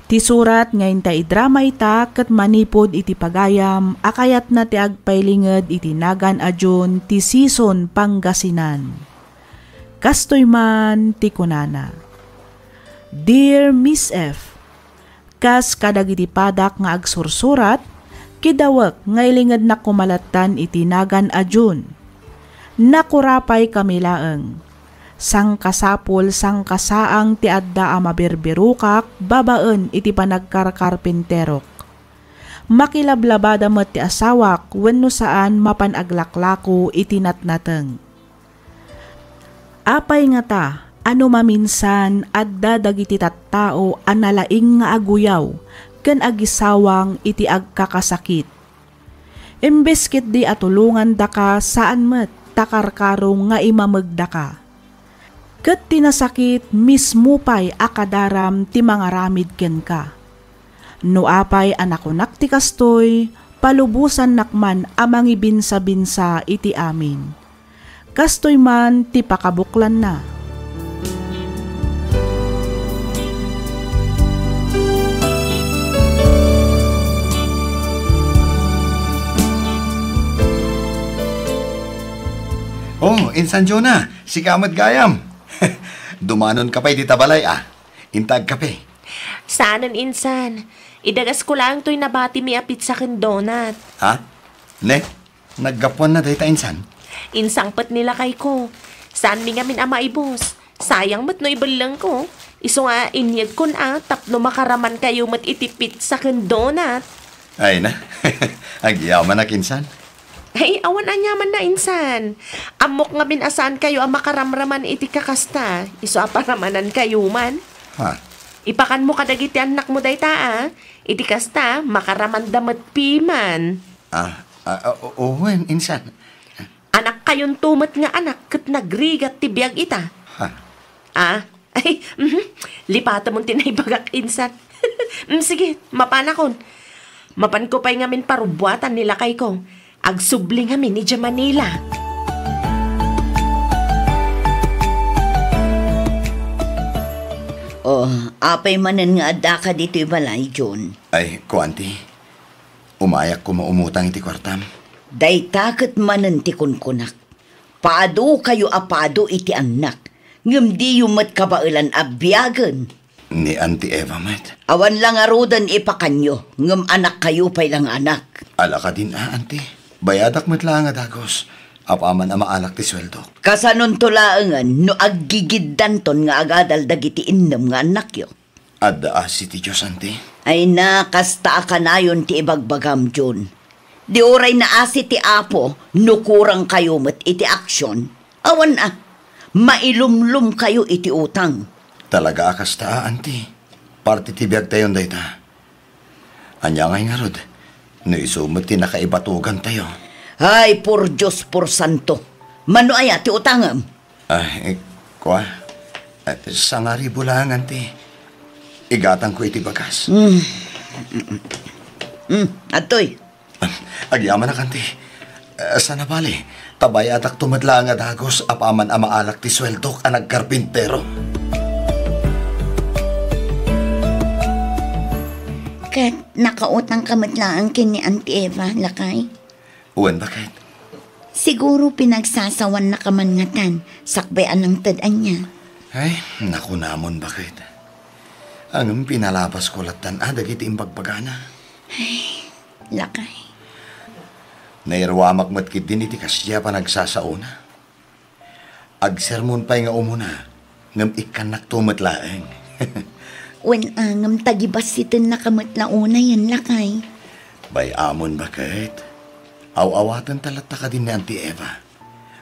Ti surat nga inta idrama ita ket manipud iti pagayam a kayatna ti agpailinged iti nagan a June ti Sison, Pangasinan. Kastoy man ti kunana, "Dear Miss F, kas kadagiti padak nga agsursurat, kidawek nga ilingednak koma lattan iti nagan a June. Nakurapay kami laeng. Sangkasapul, sangkasaang ti adda a mabirbirokak babaen iti panagkarkarpinterok. Makilablabada met ti asawak wenno saan mapan aglaklako iti natnateng. Apay ngata a no maminsan adda dagiti tattao a nalaing nga aguyaw ken agisawang iti agkakasakit? Imbes ketdi a tulongandaka, saan met ta karkaro nga imamegdaka. Ket ti nasakit mismo pay a kadaram ti mangaramid kenka. No apay a nakunak ti kastoy, palubosannak man a mangibinsabinsa iti amin." Kastoy man ti pakabuklanna. Oh, Insan Jonah, sika met gayam. Dumanonka pay dita balay, a. Inta agkape. Saanen, Insan. Idagasko laeng toy nabatimi a pizza ken donut. Ha? Ne? Naggapuanna dayta, Insan? Insangpet ni lakayko. Saanmi ngamin a maibus. Sayang met no ibellengko. Isu nga inyegkon a tapno makaramankayo met iti pizza ken donut. Ay na. Agyamanak, Insan. Ay, awan aniamanna, Insan. Ammok ngamin a saankayo a makaramraman iti kakasta. Isu a paramanankayo man. Ha? Ipakanmo kadagiti annakmo dayta, a. Iti kasta, makaramanda met piman. Ah, ah, ah, o-, wen, Insan. Anakkayonto met nga anak ket nagrigat ti biag ita. Ha? Ah, ay, mhm. Lipatemon ti naibagak, Insan. Mm, sige, mapanakon. Mapanko pay ngamin parubbuatan ni lakayko. Agsubli ngamin idiay Manila. Oh, apay manen nga addaka ditoy balay, John? Ay, kuanti. Umayak koma umutang iti kuartam. Dayta ket manen ti kunkunak. Padukayo a padu iti annak, ngem diyo met kabaelan a biagen. Ni Auntie Eva met. Awan la ngaruden ipakanyo, ngem anakkayo pay la nga anak. Ala kadin a, Auntie. Bayadak met la nga dagus, apaman a maalak ti sueldok. Kasanonto laengen no aggigiddanton nga agadal dagiti innem nga annakyo? Adda asi ti Dios, Auntie. Ay na, kasta a kanayon ti ibagbagam, Jun. Di uray naasi ti Apo no kurangkayo met iti aksyon. Awan a, mailumlomkayo iti utang. Talaga a kasta a, Auntie. Parte ti biagtayon dayta. Ania ngay ngarud, no isu met ti nakaibatugantayo? Ay, por Dios, por santo. Mano aya ti utangem? Ah, eh, kua? Eh, sangaribu laeng, Auntie. Igatangko iti bagas. Mm. Mm, adtoy. Agyamanak, Auntie. Eh, sana bali, ta bayadakto met laeng a dagus apaman a maalak ti sueldok a nagkarpintero. Ket nakautangka met laeng ken ni Auntie Eva, lakay? Wen, baket. Siguro pinagsasawannaka man ngatan, sakbay a nangted ania. Ay, nakunamon, baket. Ngem pinalabasko lattan a dagiti imbagbagana. Ay, lakay. Nairuamak met ketdin iti kasdiay a panagsasaona. Agsermon pay nga umuna, ngem ikkannakto met laeng. Wen, a, ngem ta gibassitennaka met la unayen, lakay. Bay-amon, baket. Aw-awatenta latta kadin ni Auntie Eva.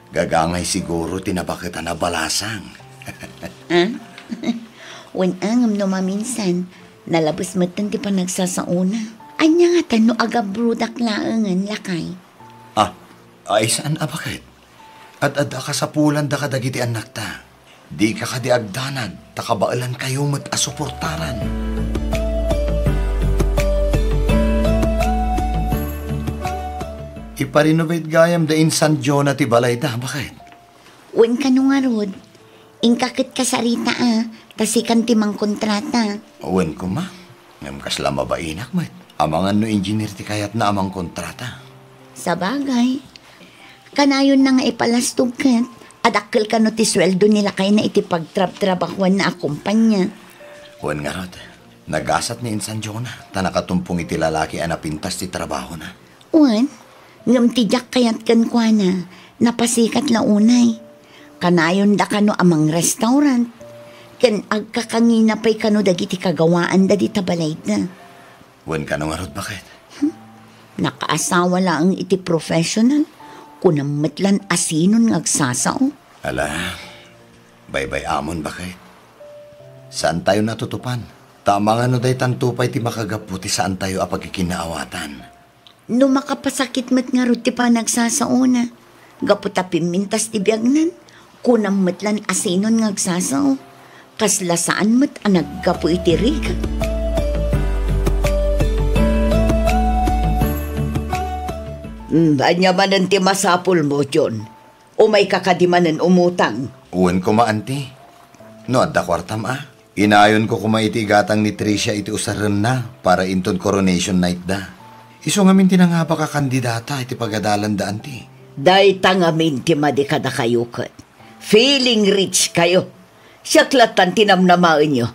Gagangay siguro ti nabaket a nabalasang. Ah? Wen, a, ngem no maminsan, nalabes metten ti panagsasaona. Ania ngatan no agabrodak laengen, lakay? Ah, ay, saan a baket? Ad-adda a kasapulanda kadagiti annakta. Dika kadi agdanag, ta kabaelankayo met a suportaran. Iparenovate gayam da Insan Jonah ti balayda, baket? Wen kano ngarud, inka ket kasarita a, ta sikan ti mangkontrata. Wen koma, ngem kasla mabainak met. Amangan no engineer ti kayatna a mangkontrata. Sabagay. Kanayonna nga ipalastog ket, adakkel kano ti sueldo ni lakayna iti pagtrabtrabahuanna a kumpanya. Wen ngarud, nagasat ni Insan Jonah, ta nakatumpong iti lalaki a napintas ti trabahona. Wen, ngem ti diak kayat kenkuana, napasikat la unay. Kanayonda kano a mangrestaurant, ken agkakangina pay kano dagiti kagawaanda dita balayda. Wen kano ngarud, baket? Hmm? Nakaasawa laeng iti professional, kunam met lan asinon nga agsasao. Ala, baybay-amon, baket. Saantayo natutupan. Ta amangan no daytanto pay ti makagapu ti saantayo a pagkikinaawatan. No makapasakit met ngarud ti panagsasaona, gapu ta pimmintas ti biagnan, kunam met lan asinon nga agsasao. Kasla saan met a naggapu iti rigat. Hmm, ania manen ti masapulmo, John? Umayka kadi manen umutang? Wen koma, anti. No adda kuartam a, inayonko koma iti igatang ni Tricia iti usarenna para inton coronation nightda. Isu ngamin ti nangabak a kandidata iti pagadalanda, anti. Dayta ngamin ti madi kadakayo ket. Feeling rich kayo. Siak lattan ti namnamaenyo.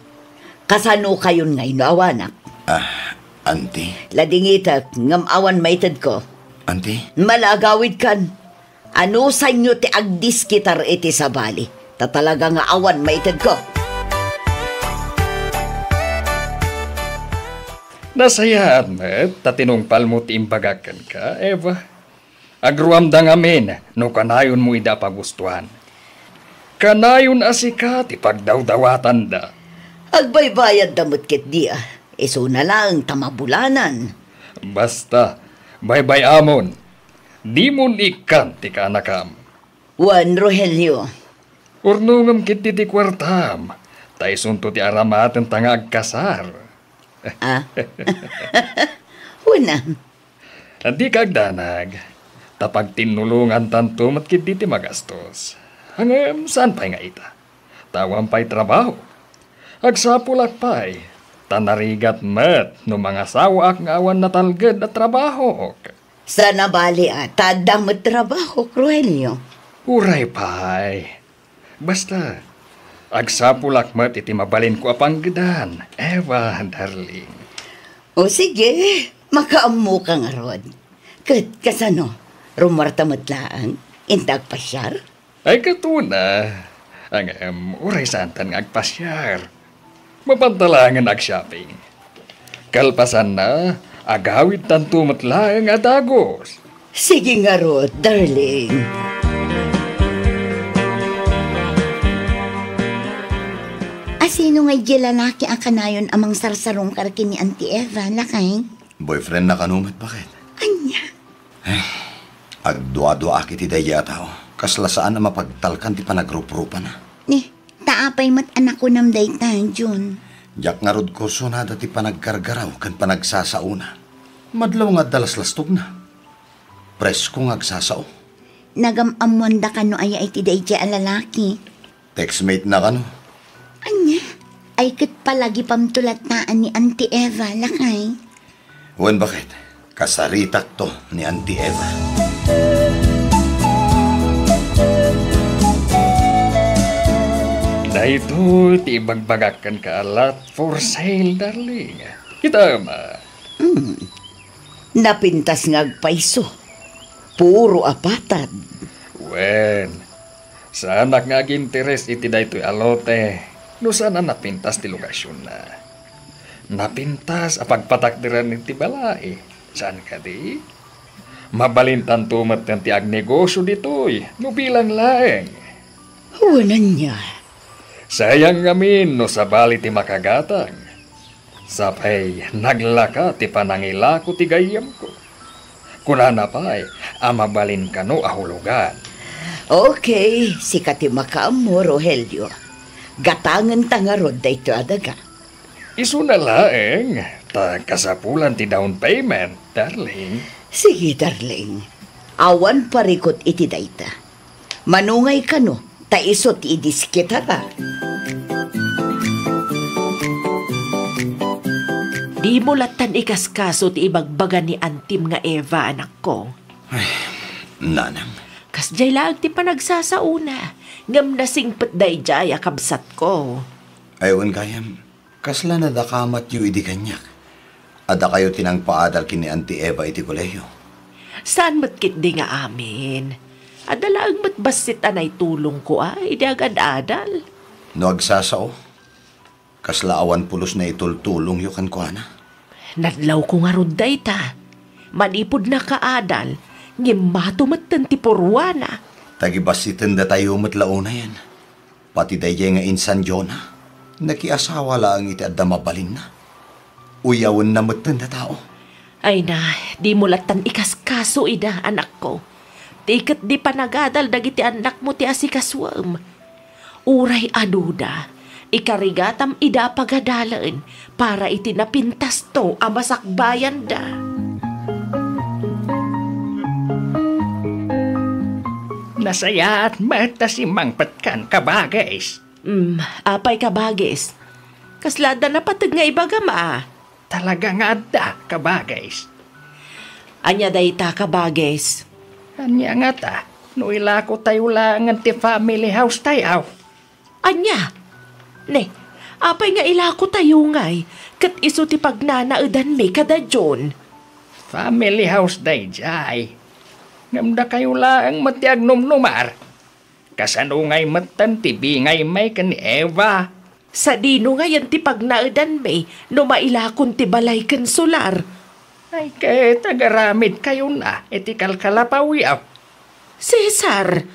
Kasano kayon ngay no awanak? Ah, anti. Ladingitek, ngem awan maitedko. Anti? Malagawidkan. Anusanyo ti agdiskitar iti sabali? Ta talaga nga awan maitedko. Nasayaat met ta tinungpalmo ti imbagak kenka, Eva. Agruamda ngamin no kanayonmo ida a pagustuan. Kanayon a sika ti pagdawdawatanda. Agbaybayadda met ketdi a, isuna laeng ta mabulanan. Basta, baybay-amon, dimon ikkan ti kaanakam. Wen, Rogelio. Urnongem ketdi ti kuartam, ta isunto ti aramatenta nga agkasar. Ah? Wen a. Dika agdanag, ta pagtinnulongantanto met ketdi ti magastos. Ngem saan pay nga ita? Ta awan pay trabaho. Agsapulak pay, ta narigat met no mangasawaak nga awan natalged a trabahok. Saan a bali a, ta adda met trabahok, Rogelio. Uray pay. Basta, agsapulak met iti mabalinko a panggedan, Eva, darling. O sige, makaammoka ngarud. Ket kasano, rummuarta met laeng, inta agpasiar? Ay, ket una. Ngem, uray saantan nga agpasiar. Mapanta laengen ag-shopping. Kalpasanna, agawidtanto met laeng a dagus. Sige ngarud, darling. Asino ngay diay lalaki a kanayon a mangsarsarungkar ken ni Auntie Eva, lakay? Boyfriend na kano met, baket? Ania? Ay, agduaduaak iti daydiay a tao. Kasla saan a mapagtalkan ti panagruprupana. Ni, ta apay met a nakunam dayta, Jun? Diak ngarud kursonada ti panaggargaraw ken panagsasaona. Madlaw nga adda laslastogna. Presko nga agsasao. Nagam-ammoanda kano aya iti daydiay a lalaki? Textmate na kano. Ania? Ay ket palagipamto latta a ni Auntie Eva, lakay? Wen, baket, kasaritakto ni Auntie Eva. Daytoy ti ibagbagak kenka a lot for sale, darling. Kitaem a. Hmm. Napintas nga agpayso. Puro apatad. Wen, saanak nga aginteres iti daytoy a lote no saan a napintas ti lokasionna. Napintas a pagpatakderan iti balay, saan kadi? Mabalintanto metten ti agnegosio ditoy no bilang laeng. Wen, ania? Sayang ngamin no sabali ti makagatang. Sapay naglaka ti panangilako ti gayyemko. Kunana pay a mabalin kano a hulugan. Okay, sika ti makaammo, Rogelio. Gatangenta ngarud daytoy a daga. Isuna laeng, ta kasapulan ti down payment, darling. Sige, darling. Awan parikut iti dayta. Manungay kano, ta isu ti idiskitara. Dimo lattan ikaskaso ti ibagbaga ni antim nga Eva, anakko. Ay, nanang. Kasdiay laeng ti panagsasaona, ngem nasingpet daydiay a kabsatko. Ay, wen gayam, kasla nadakamatyo idi kaniak? Addakayo ti nangpaadal ken ni Auntie Eva iti kolehio? Saan met ketdi nga amin. Adda laeng met bassit a naitulongko a idi agad-adal. No agsasao, kasla awan pulos naitultulongyo kenkuana? Nadlawko ngarud dayta. Manipud nakaadal, ngem mato metten ti purwana. Tagibassitendatayo met la unayen. Pati daydiay nga insan Jonah, nakiasawa laeng iti adda mabalinna. Uyawenna metten a tao. Ay na, dimo lattan ikaskaso ida, anakko. Ti ketdi panagadal dagiti annakmo ti asikasuem. Uray aduda, ikarigatam ida a pagadalen para iti napintasto a masakbayanda. Nasayaat met ta simmangpetkan, kabagis. Mm, apay, kabagis? Kasla adda napateg nga ibagam a? Talaga nga adda, kabagis. Ania dayta, kabagis? Ania ngata, no ilakotayo laengen ti family house tayo? Ania? Ne, apay nga ilakotayo ngay, ket isu ti pagnanaedanmi kada June? Family house daydiay. Ngem dakayo laeng met ti agnumnumar. Kasano ngay metten ti bingaymi ken ni Eva? Sadino ngayen ti pagnaedanmi no mailakon ti balay ken solar? Ay, ket agaramidkayona iti kalkalapawyo. Cesar!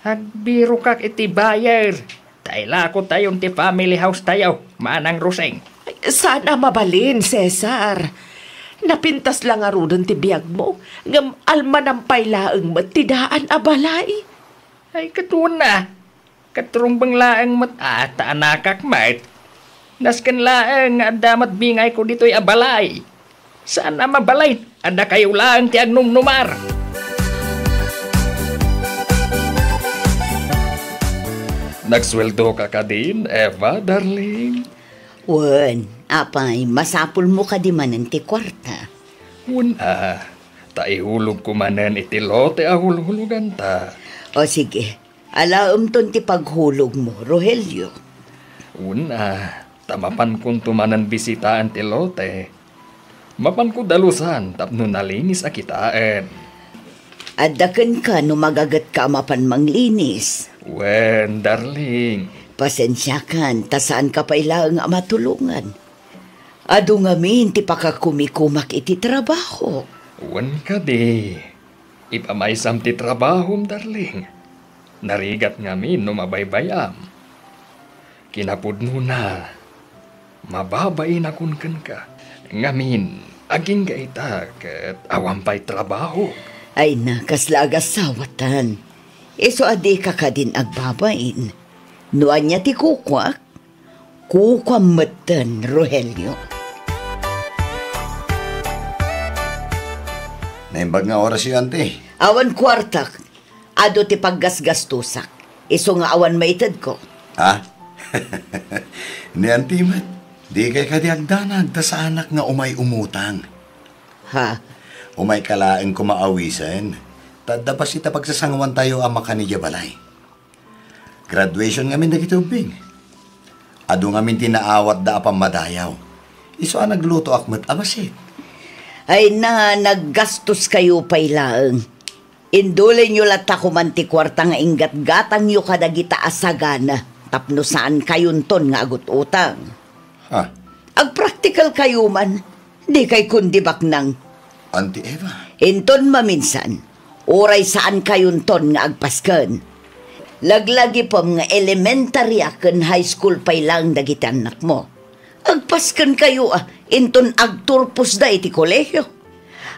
Agbirokak iti buyer. Ta ilakotayon ti family house tayo, Manang Roseng. Ay, saan a mabalin, Cesar. Napintas la ngaruden ti biagmo, ngem almanam pay laeng met ti daan a balay. Ay, ket wen a. Ket rumbeng laeng met a ta anakak met. Nasken laeng nga adda met bingayko ditoy a balay. Saan a mabalin a dakayo laeng ti agnumnumar. Nagsueldoka kadin, Eva, darling? Wen, apay, masapulmo kadi manen ti kuarta? Wen a, ta ihulogko manen iti lote a hulhuloganta. O sige, alaemton ti paghulogmo, Rogelio. Wen a, ta mapankonto manen bisitaen ti lote. Mapanko dalusan tapno nalinis a kitaen. Adda kenka no magagetka a mapan manglinis. Wen, darling. Pasensiakan, ta saanka pay laeng a matulongan. Adu ngamin ti pakakumikumak iti trabaho. Wen kadi, ipamaysam ti trabahom, darling. Narigat ngamin no mabaybay-am. Kinapudnona, mababainakon kenka. Ngamin, agingga ita ket awan pay trabaho. Ay na, kasla agasawatan. Isu a dika kadin agbabain. No ania ti kukuak, kukuam metten, Rogelio. Naimbag nga orasyo, ante. Awan kuartak. Adu ti paggasgastosak. Isu nga awan maitedko. Ha? Ni anti met, dikay kadi agdanag ta saanak nga umay umutang. Ha? Umayka laeng koma awisen. Ta adda bassit a pagsasanguantayo a makan idiay balay. Graduation ngamin dagiti ubbing. Adu ngamin ti naawatda a pammadayaw. Isu a naglutoak met a bassit. Ay na, naggastoskayo pay laeng. Indulinyo latta koman ti kuarta nga inggatgatangyo kadagita a sagana tapno saankayonton nga agut-utang. Ha? Agpraktikalkayo man, dikay kundi baknang. Auntie Eva. Inton maminsan, uray saankayonton nga agpasken. Laglagipem nga elementary a ken high school pay laeng dagiti annakmo. Agpaskenkayo a inton agturposda iti kolehio.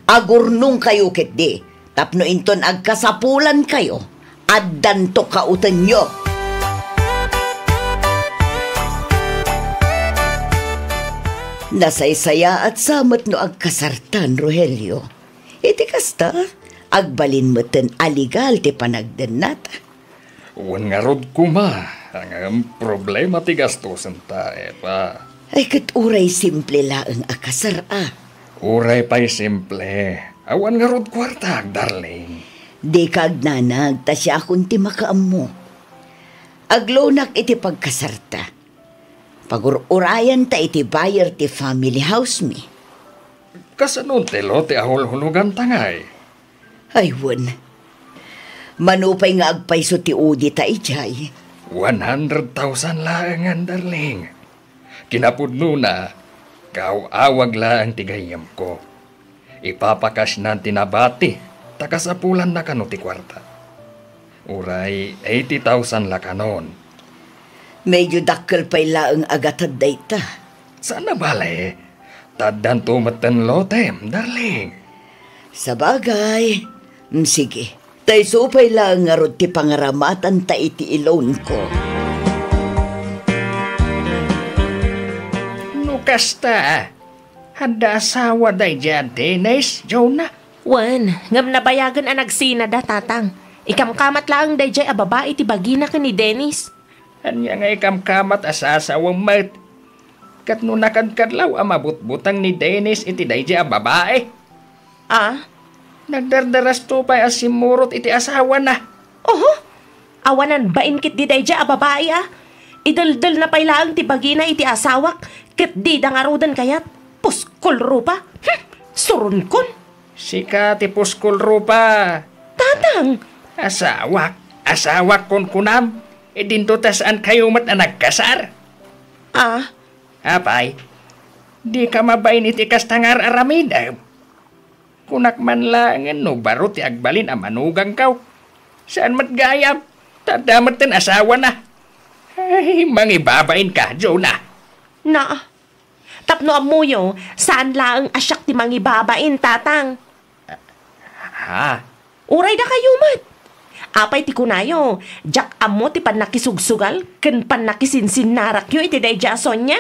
Agurnongkayo ketdi tapno inton agkasapulankayo, addanto kautenyo. Nasaysayaat sa met no agkasartan, Rogelio. Iti kasta, agbalin metten a legal ti panagdennata. Wen ngarud koma, ngem problema ti gastosen ta, Eva. Ay, ket uray simple laeng a kasar, a. Uray pay simple, awan ngarud kuartak, darling. Dika agnanag ta siakon ti makaammo. Agloanak iti pagkasarta. Pagur-urayanta iti buyer ti family house mi. Kasano ti lote a hulhuloganta ngay? Ay, wen. Mano pay nga agpayso ti udi ta idiay? One hundred thousand laengen, darling. Kinapudnona, kaaw-awag laeng ti gayyemko. Ipapakasnan ti nabati, ta kasapulanna kano ti kuarta. Uray eighty thousand la kanon. Medyo dakkel pay laeng a gatad dayta. Saan a bale, ta addanto metten lotem, darling. Sabagay. Mm, sige. Ta isu pay laeng ngarud ti pangaramatanta iti i-loanko. No kasta, adda asawa daydiay a Dennis, Jonah? Wen, ngem nabayagen a nagsinada, Tatang. Ikamkamat laeng daydiay a babai ti bagina ken ni Dennis. Ania nga ikamkamat a sasawem met? Ket no nakadkadlaw a mabutbuteng ni Dennis iti daydiay a babai? Ah? Nagdardarasto pay a simmurot iti asawana. Oho. Awanan bain ketdi daydiay a babai, a. Ideldelna pay laeng ti bagina iti asawak, ket dida ngaruden kayat. Puskol rupa. Hmm. Suronkon. Sika ti puskol rupa. Tatang! Asawak, asawak kunkunam. Idinto ta saankayo met a nagkasar. Ah? Apay, dika mabain iti kasta nga ar-aramidem. Kunak man laengen no baro ti agbalin a manugangkaw. Saan met gayam, ta adda metten asawana. Ay, mangibabainka, Jonah. Na, tapno ammoyo, saan laeng a siak ti mangibabain, Tatang. Ha? Uray dakayo met. Apay ti kunayo, diak ammo ti pannakisugsugal ken pannakisinsinnarakyo iti daydiay a Sonia?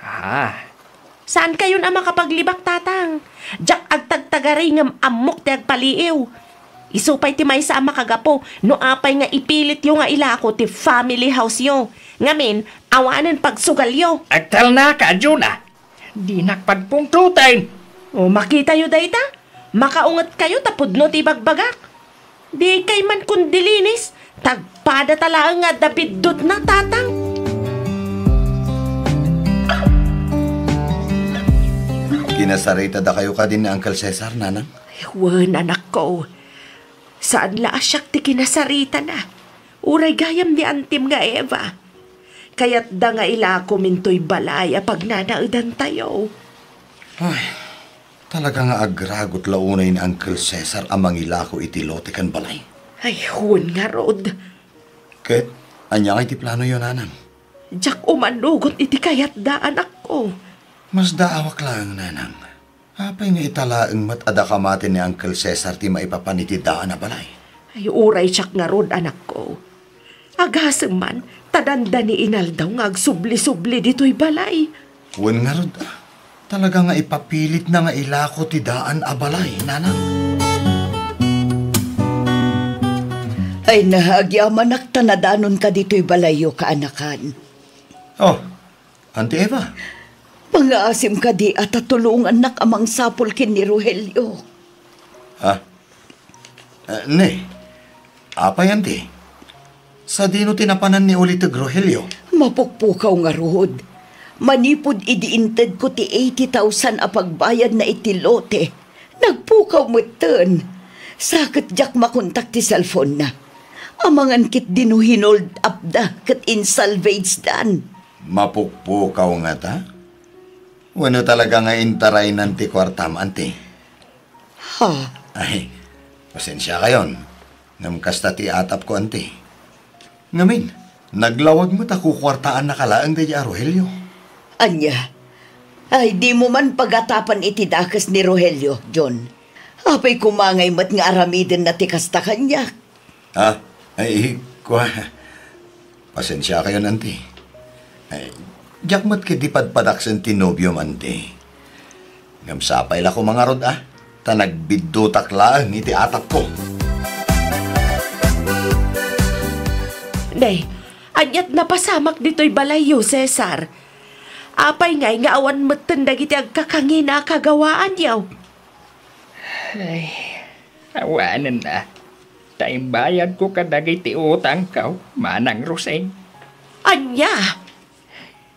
Ah. Saankayon a makapaglibak, Tatang. Diak agtagtagari ngem ammok ti agpaliiw. Isu pay ti maysa a makagapu no apay nga ipilityo nga ilako ti family house-yo. Ngamin, awanen pagsugalyo. Agtalnaka, Jonah. Dinak pagpungtoten. O, makitayo dayta? Makaungetkayo ta pudno ti ibagbagak. Dikay man kundilinis, tagpada ta laeng nga adda biddutna, Tatang. Kinasaritadakayo kadi ni Uncle Cesar, Nanang? Ay, wen, anakko. Saan la a siak ti kinasaritana. Uray gayam ni antim nga Eva. Kayatda nga ilakom intoy balay a pagnanaedantayo. Ay, talaga nga agragot la unay ni Uncle Cesar a mangilako iti lote ken balay. Ay, wen ngarud. Ket, ania ngay ti planoyo, Nanang? Diak umanugot iti kayatda, anakko. Masdaawak laeng, Nanang. Apay nga ita laeng met a dakamaten ni Uncle Cesar ti maipapan iti daan a balay? Ay, uray siak ngarud, anakko. Agasem man, ta dandani inaldaw nga agsubli-subli ditoy balay. Wen ngarud, ah. Talaga nga ipapilitna nga ilako ti daan a balay, Nanang. Ay na, agyamanak ta nadanonka ditoy balayyo, kaanakan. Oh, Auntie Eva. Mangaasim kadi a ta tulongannak a mangsapul ken ni Rogelio. Ha? Eh, ne, apay, Auntie? Sadino ti napanan ni uliteg Rogelio? Mapukpukaw ngarud. Manipud idi intedko ti eighty thousand a pagbayadna iti lote, nagpukaw metten. Sa ket diak makontak ti cellphone-na. Amangan ketdi no hinold up da ket insalvage dan. Mapukpukaw ngata? Wenno talaga nga intaraynan ti kuartam, Auntie? Ha? Ay, pasensiakayon. Ngem kasta ti atapko, Auntie. Ngamin, naglawag met a kukuartaannaka laeng daydi a Rogelio. Ania? Ay, dimo man pagatapan iti dakes ni Rogelio, John. Apay koma ngay met nga aramidenna ti kasta kaniak? Ah, ay, kua. Pasensiakayon, Auntie. Ay, diak met ketdi padpadaksen ti nobiom, Auntie. Ngem sapay la koma ngarud, a, ta nagbiddutak laeng iti atapko. Te, aniat napasamak ditoy balayyo, Cesar? Apay ngay nga awan metten dagiti agkakangina a kagawaanyo? Ay, awanen a. Ta imbayadko kadagiti utangko, Manang Rosing. Ania?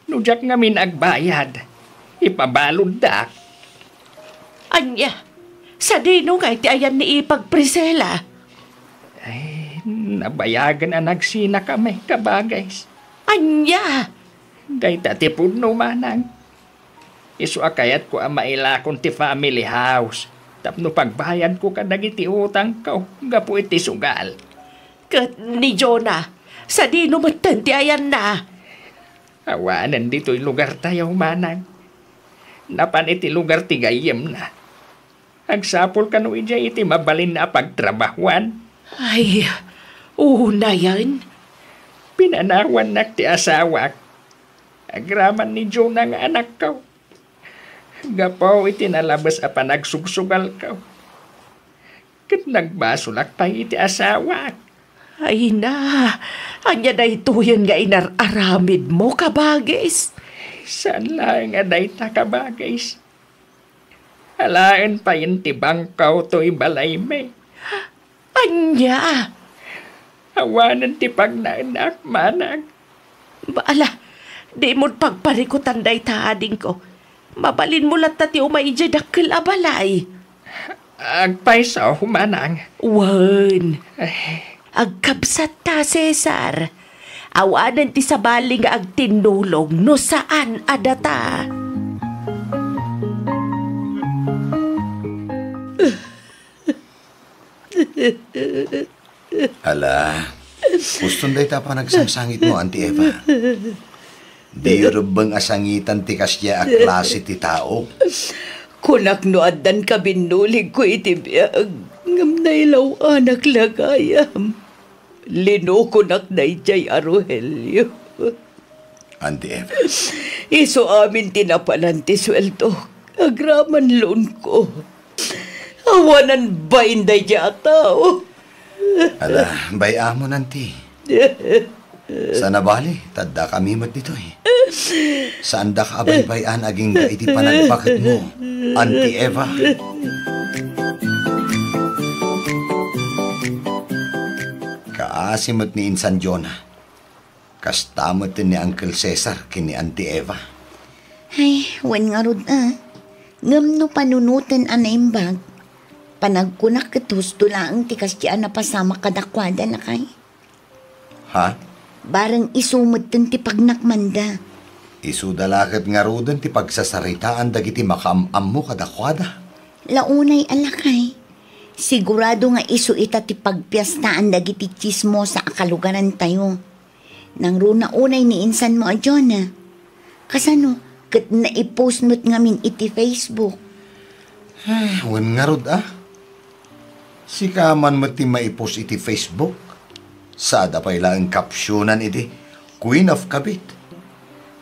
No diak ngamin agbayad, ipabaluddak. Ania? Sadino nga iti ayan ni ipag Priscilla? Ay, nabayagen a nagsinakami, kabagis. Ania? Dayta ti pudno, Manang. Isu a kayatko a mailakon ti family house tapno pagbayadko kadagiti utangko gapu iti sugal. Ket ni Jonah, sadino metten ti ayanna? Awanen ditoy lugartayo, Manang. Napan iti lugar ti gayyemna. Agsapul kano idiay iti mabalin a pagtrabahuan? Ay, unayen. Pinanawannak ti asawak. Agraman ni Jonah nga anakko. Gapu iti nalabes a panagsugsugalko. Ket nagbasolak pay iti asawak. Ay na, ania daytoyen nga inar-aramidmo, kabagis? Saan laeng a dayta, kabagis. Alaen payen ti bangko toy balaymi. Ania? Awanen ti pagnaenak, Manang. Ba, ala, dimod pagparikutan dayta, adingko. Mabalinmo latta ti umay idiay dakkel a balay. Agpayso, Manang. Wen. Ay. Agkabsatta, Cesar. Awanen ti sabali nga agtinnulog no saan a data. Ala, huston dayta a panagsangsangitmo, Auntie Eva. Diyo rebbeng a sangitan ti kasdiay a klase ti tao. Kunak no addan kabinnuligko iti biag, ngem nailaw-anak la gayam. Linokonak daydiay a Rogelio. Auntie Eva. Isu amin ti napanan ti sueldo. Agraman loanko. Awanan bain daydiay a tao. Ala, bay-amon, Auntie. Sana bali, ta addakami met ditoy. Saandak a baybay-an agingga iti panagpaketmo, Auntie Eva. Kaasi met ni Insan Jonah. Kasta met ni Uncle Cesar ken ni Auntie Eva. Ay, wen ngarud a. Ngem no panunoten a naimbag, panagkunak ket husto laeng ti kasdiay a napasamak kadakuada, lakay. Ha? Bareng isu metten ti pagnakmanda. Isuda la ket ngaruden ti pagsasaritaan dagiti makaam-ammo kadakuada. La unay a, lakay. Sigurado nga isu ita ti pagpiestaan dagiti tsismosa a kalugarantayo. Nangruna unay ni insanmo a Jonah. Kasano ket naipost met ngamin iti Facebook? Ah, wen ngarud a. Sika man met ti maipost iti Facebook. Sada pay laeng captionan iti Queen of Kabit.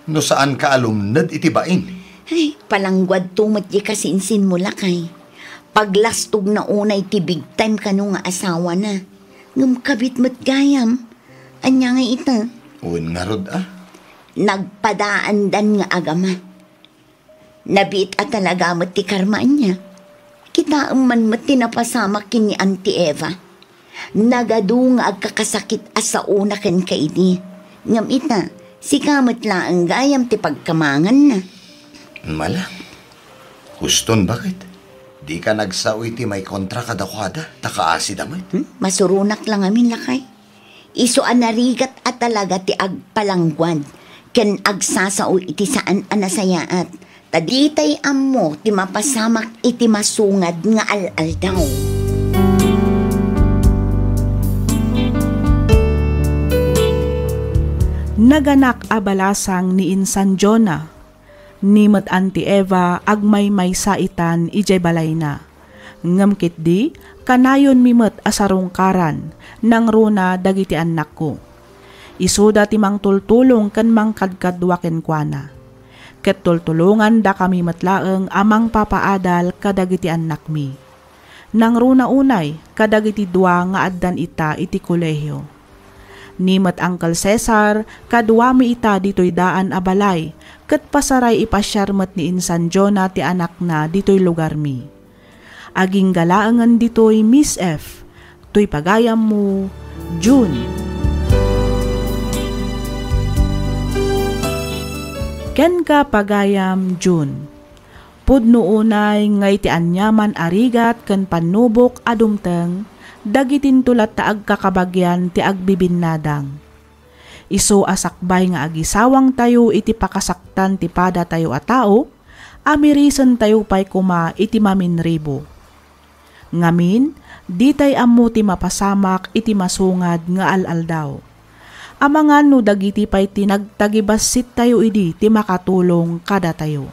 No saanka a lumned iti bain. Ay, palangguadto met di kasinsinmo, lakay. Paglastogna unay ti big time kano nga asawana. Ngem kabit met gayam. Ania nga ita? Wen ngarud a. Nagpadaandan nga agama. Nabiit a talaga met ti karma ania. Kitaem man met ti napasamak ken ni Auntie Eva. Nagadu nga agkakasakit a saona kenka idi. Ngem ita, sika met laeng gayam ti pagkamanganna. Mala. Huston, baket? Dika nagsao iti maikontra kadakuada, ta kaasida met. Hmm? Masuronak la ngamin, lakay. Isu a narigat a talaga ti agpalangguad ken agsasao iti saan a nasayaat, ta ditay ammo ti mapasamak iti masungad nga al-aldaw. Naganak a balasang ni insan Jonah. Ni met Auntie Eva agmaymaysa itan idiay balayna. Ngem ketdi, kanayonmi met a sarungkaran, nangruna dagiti annakko. Isuda ti mangtultulong ken mangkadkadua kenkuana. Ket tultulongandakami met laeng a mangpapaadal kadagiti annakmi. Nangruna unay kadagiti dua nga addan ita iti kolehio. Ni met Uncle Cesar, kaduami ita ditoy daan a balay, ket pasaray ipasiar met ni Insan Jonah ti anakna ditoy lugarmi. Aginggalaengen ditoy Miss F, toy pagayammo, June. Kenka pagayam, June. Pudno unay nga iti aniaman a rigat ken pannubok a dumteng, dagitinto latta agkakabagian ti agbibinnadang. Isu a sakbay nga agisawangtayo iti pakasaktan ti padatayo a tao, amirisentayo pay koma iti maminribo. Ngamin, ditay ammo ti mapasamak iti masungad nga al-aldaw. Amangan no dagiti pay ti nagtagibassittayo idi ti makatulong kadatayo.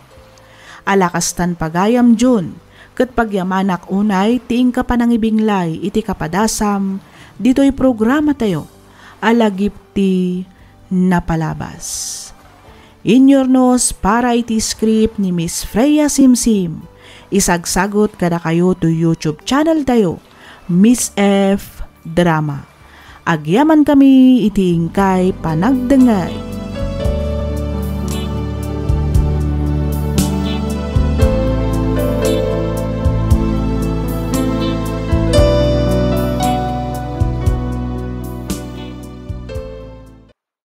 Ala kastan pagayam June, ket pagyamanak unay ti inka panangibinglay iti kapadasam ditoy programatayo a lagip ti napalabas. Inyurnos para iti script ni Miss Freya Simsim. Isagsagut kadakayo to YouTube channel tayo, Miss F Drama. Agyamankami iti inkay panagdengngeg.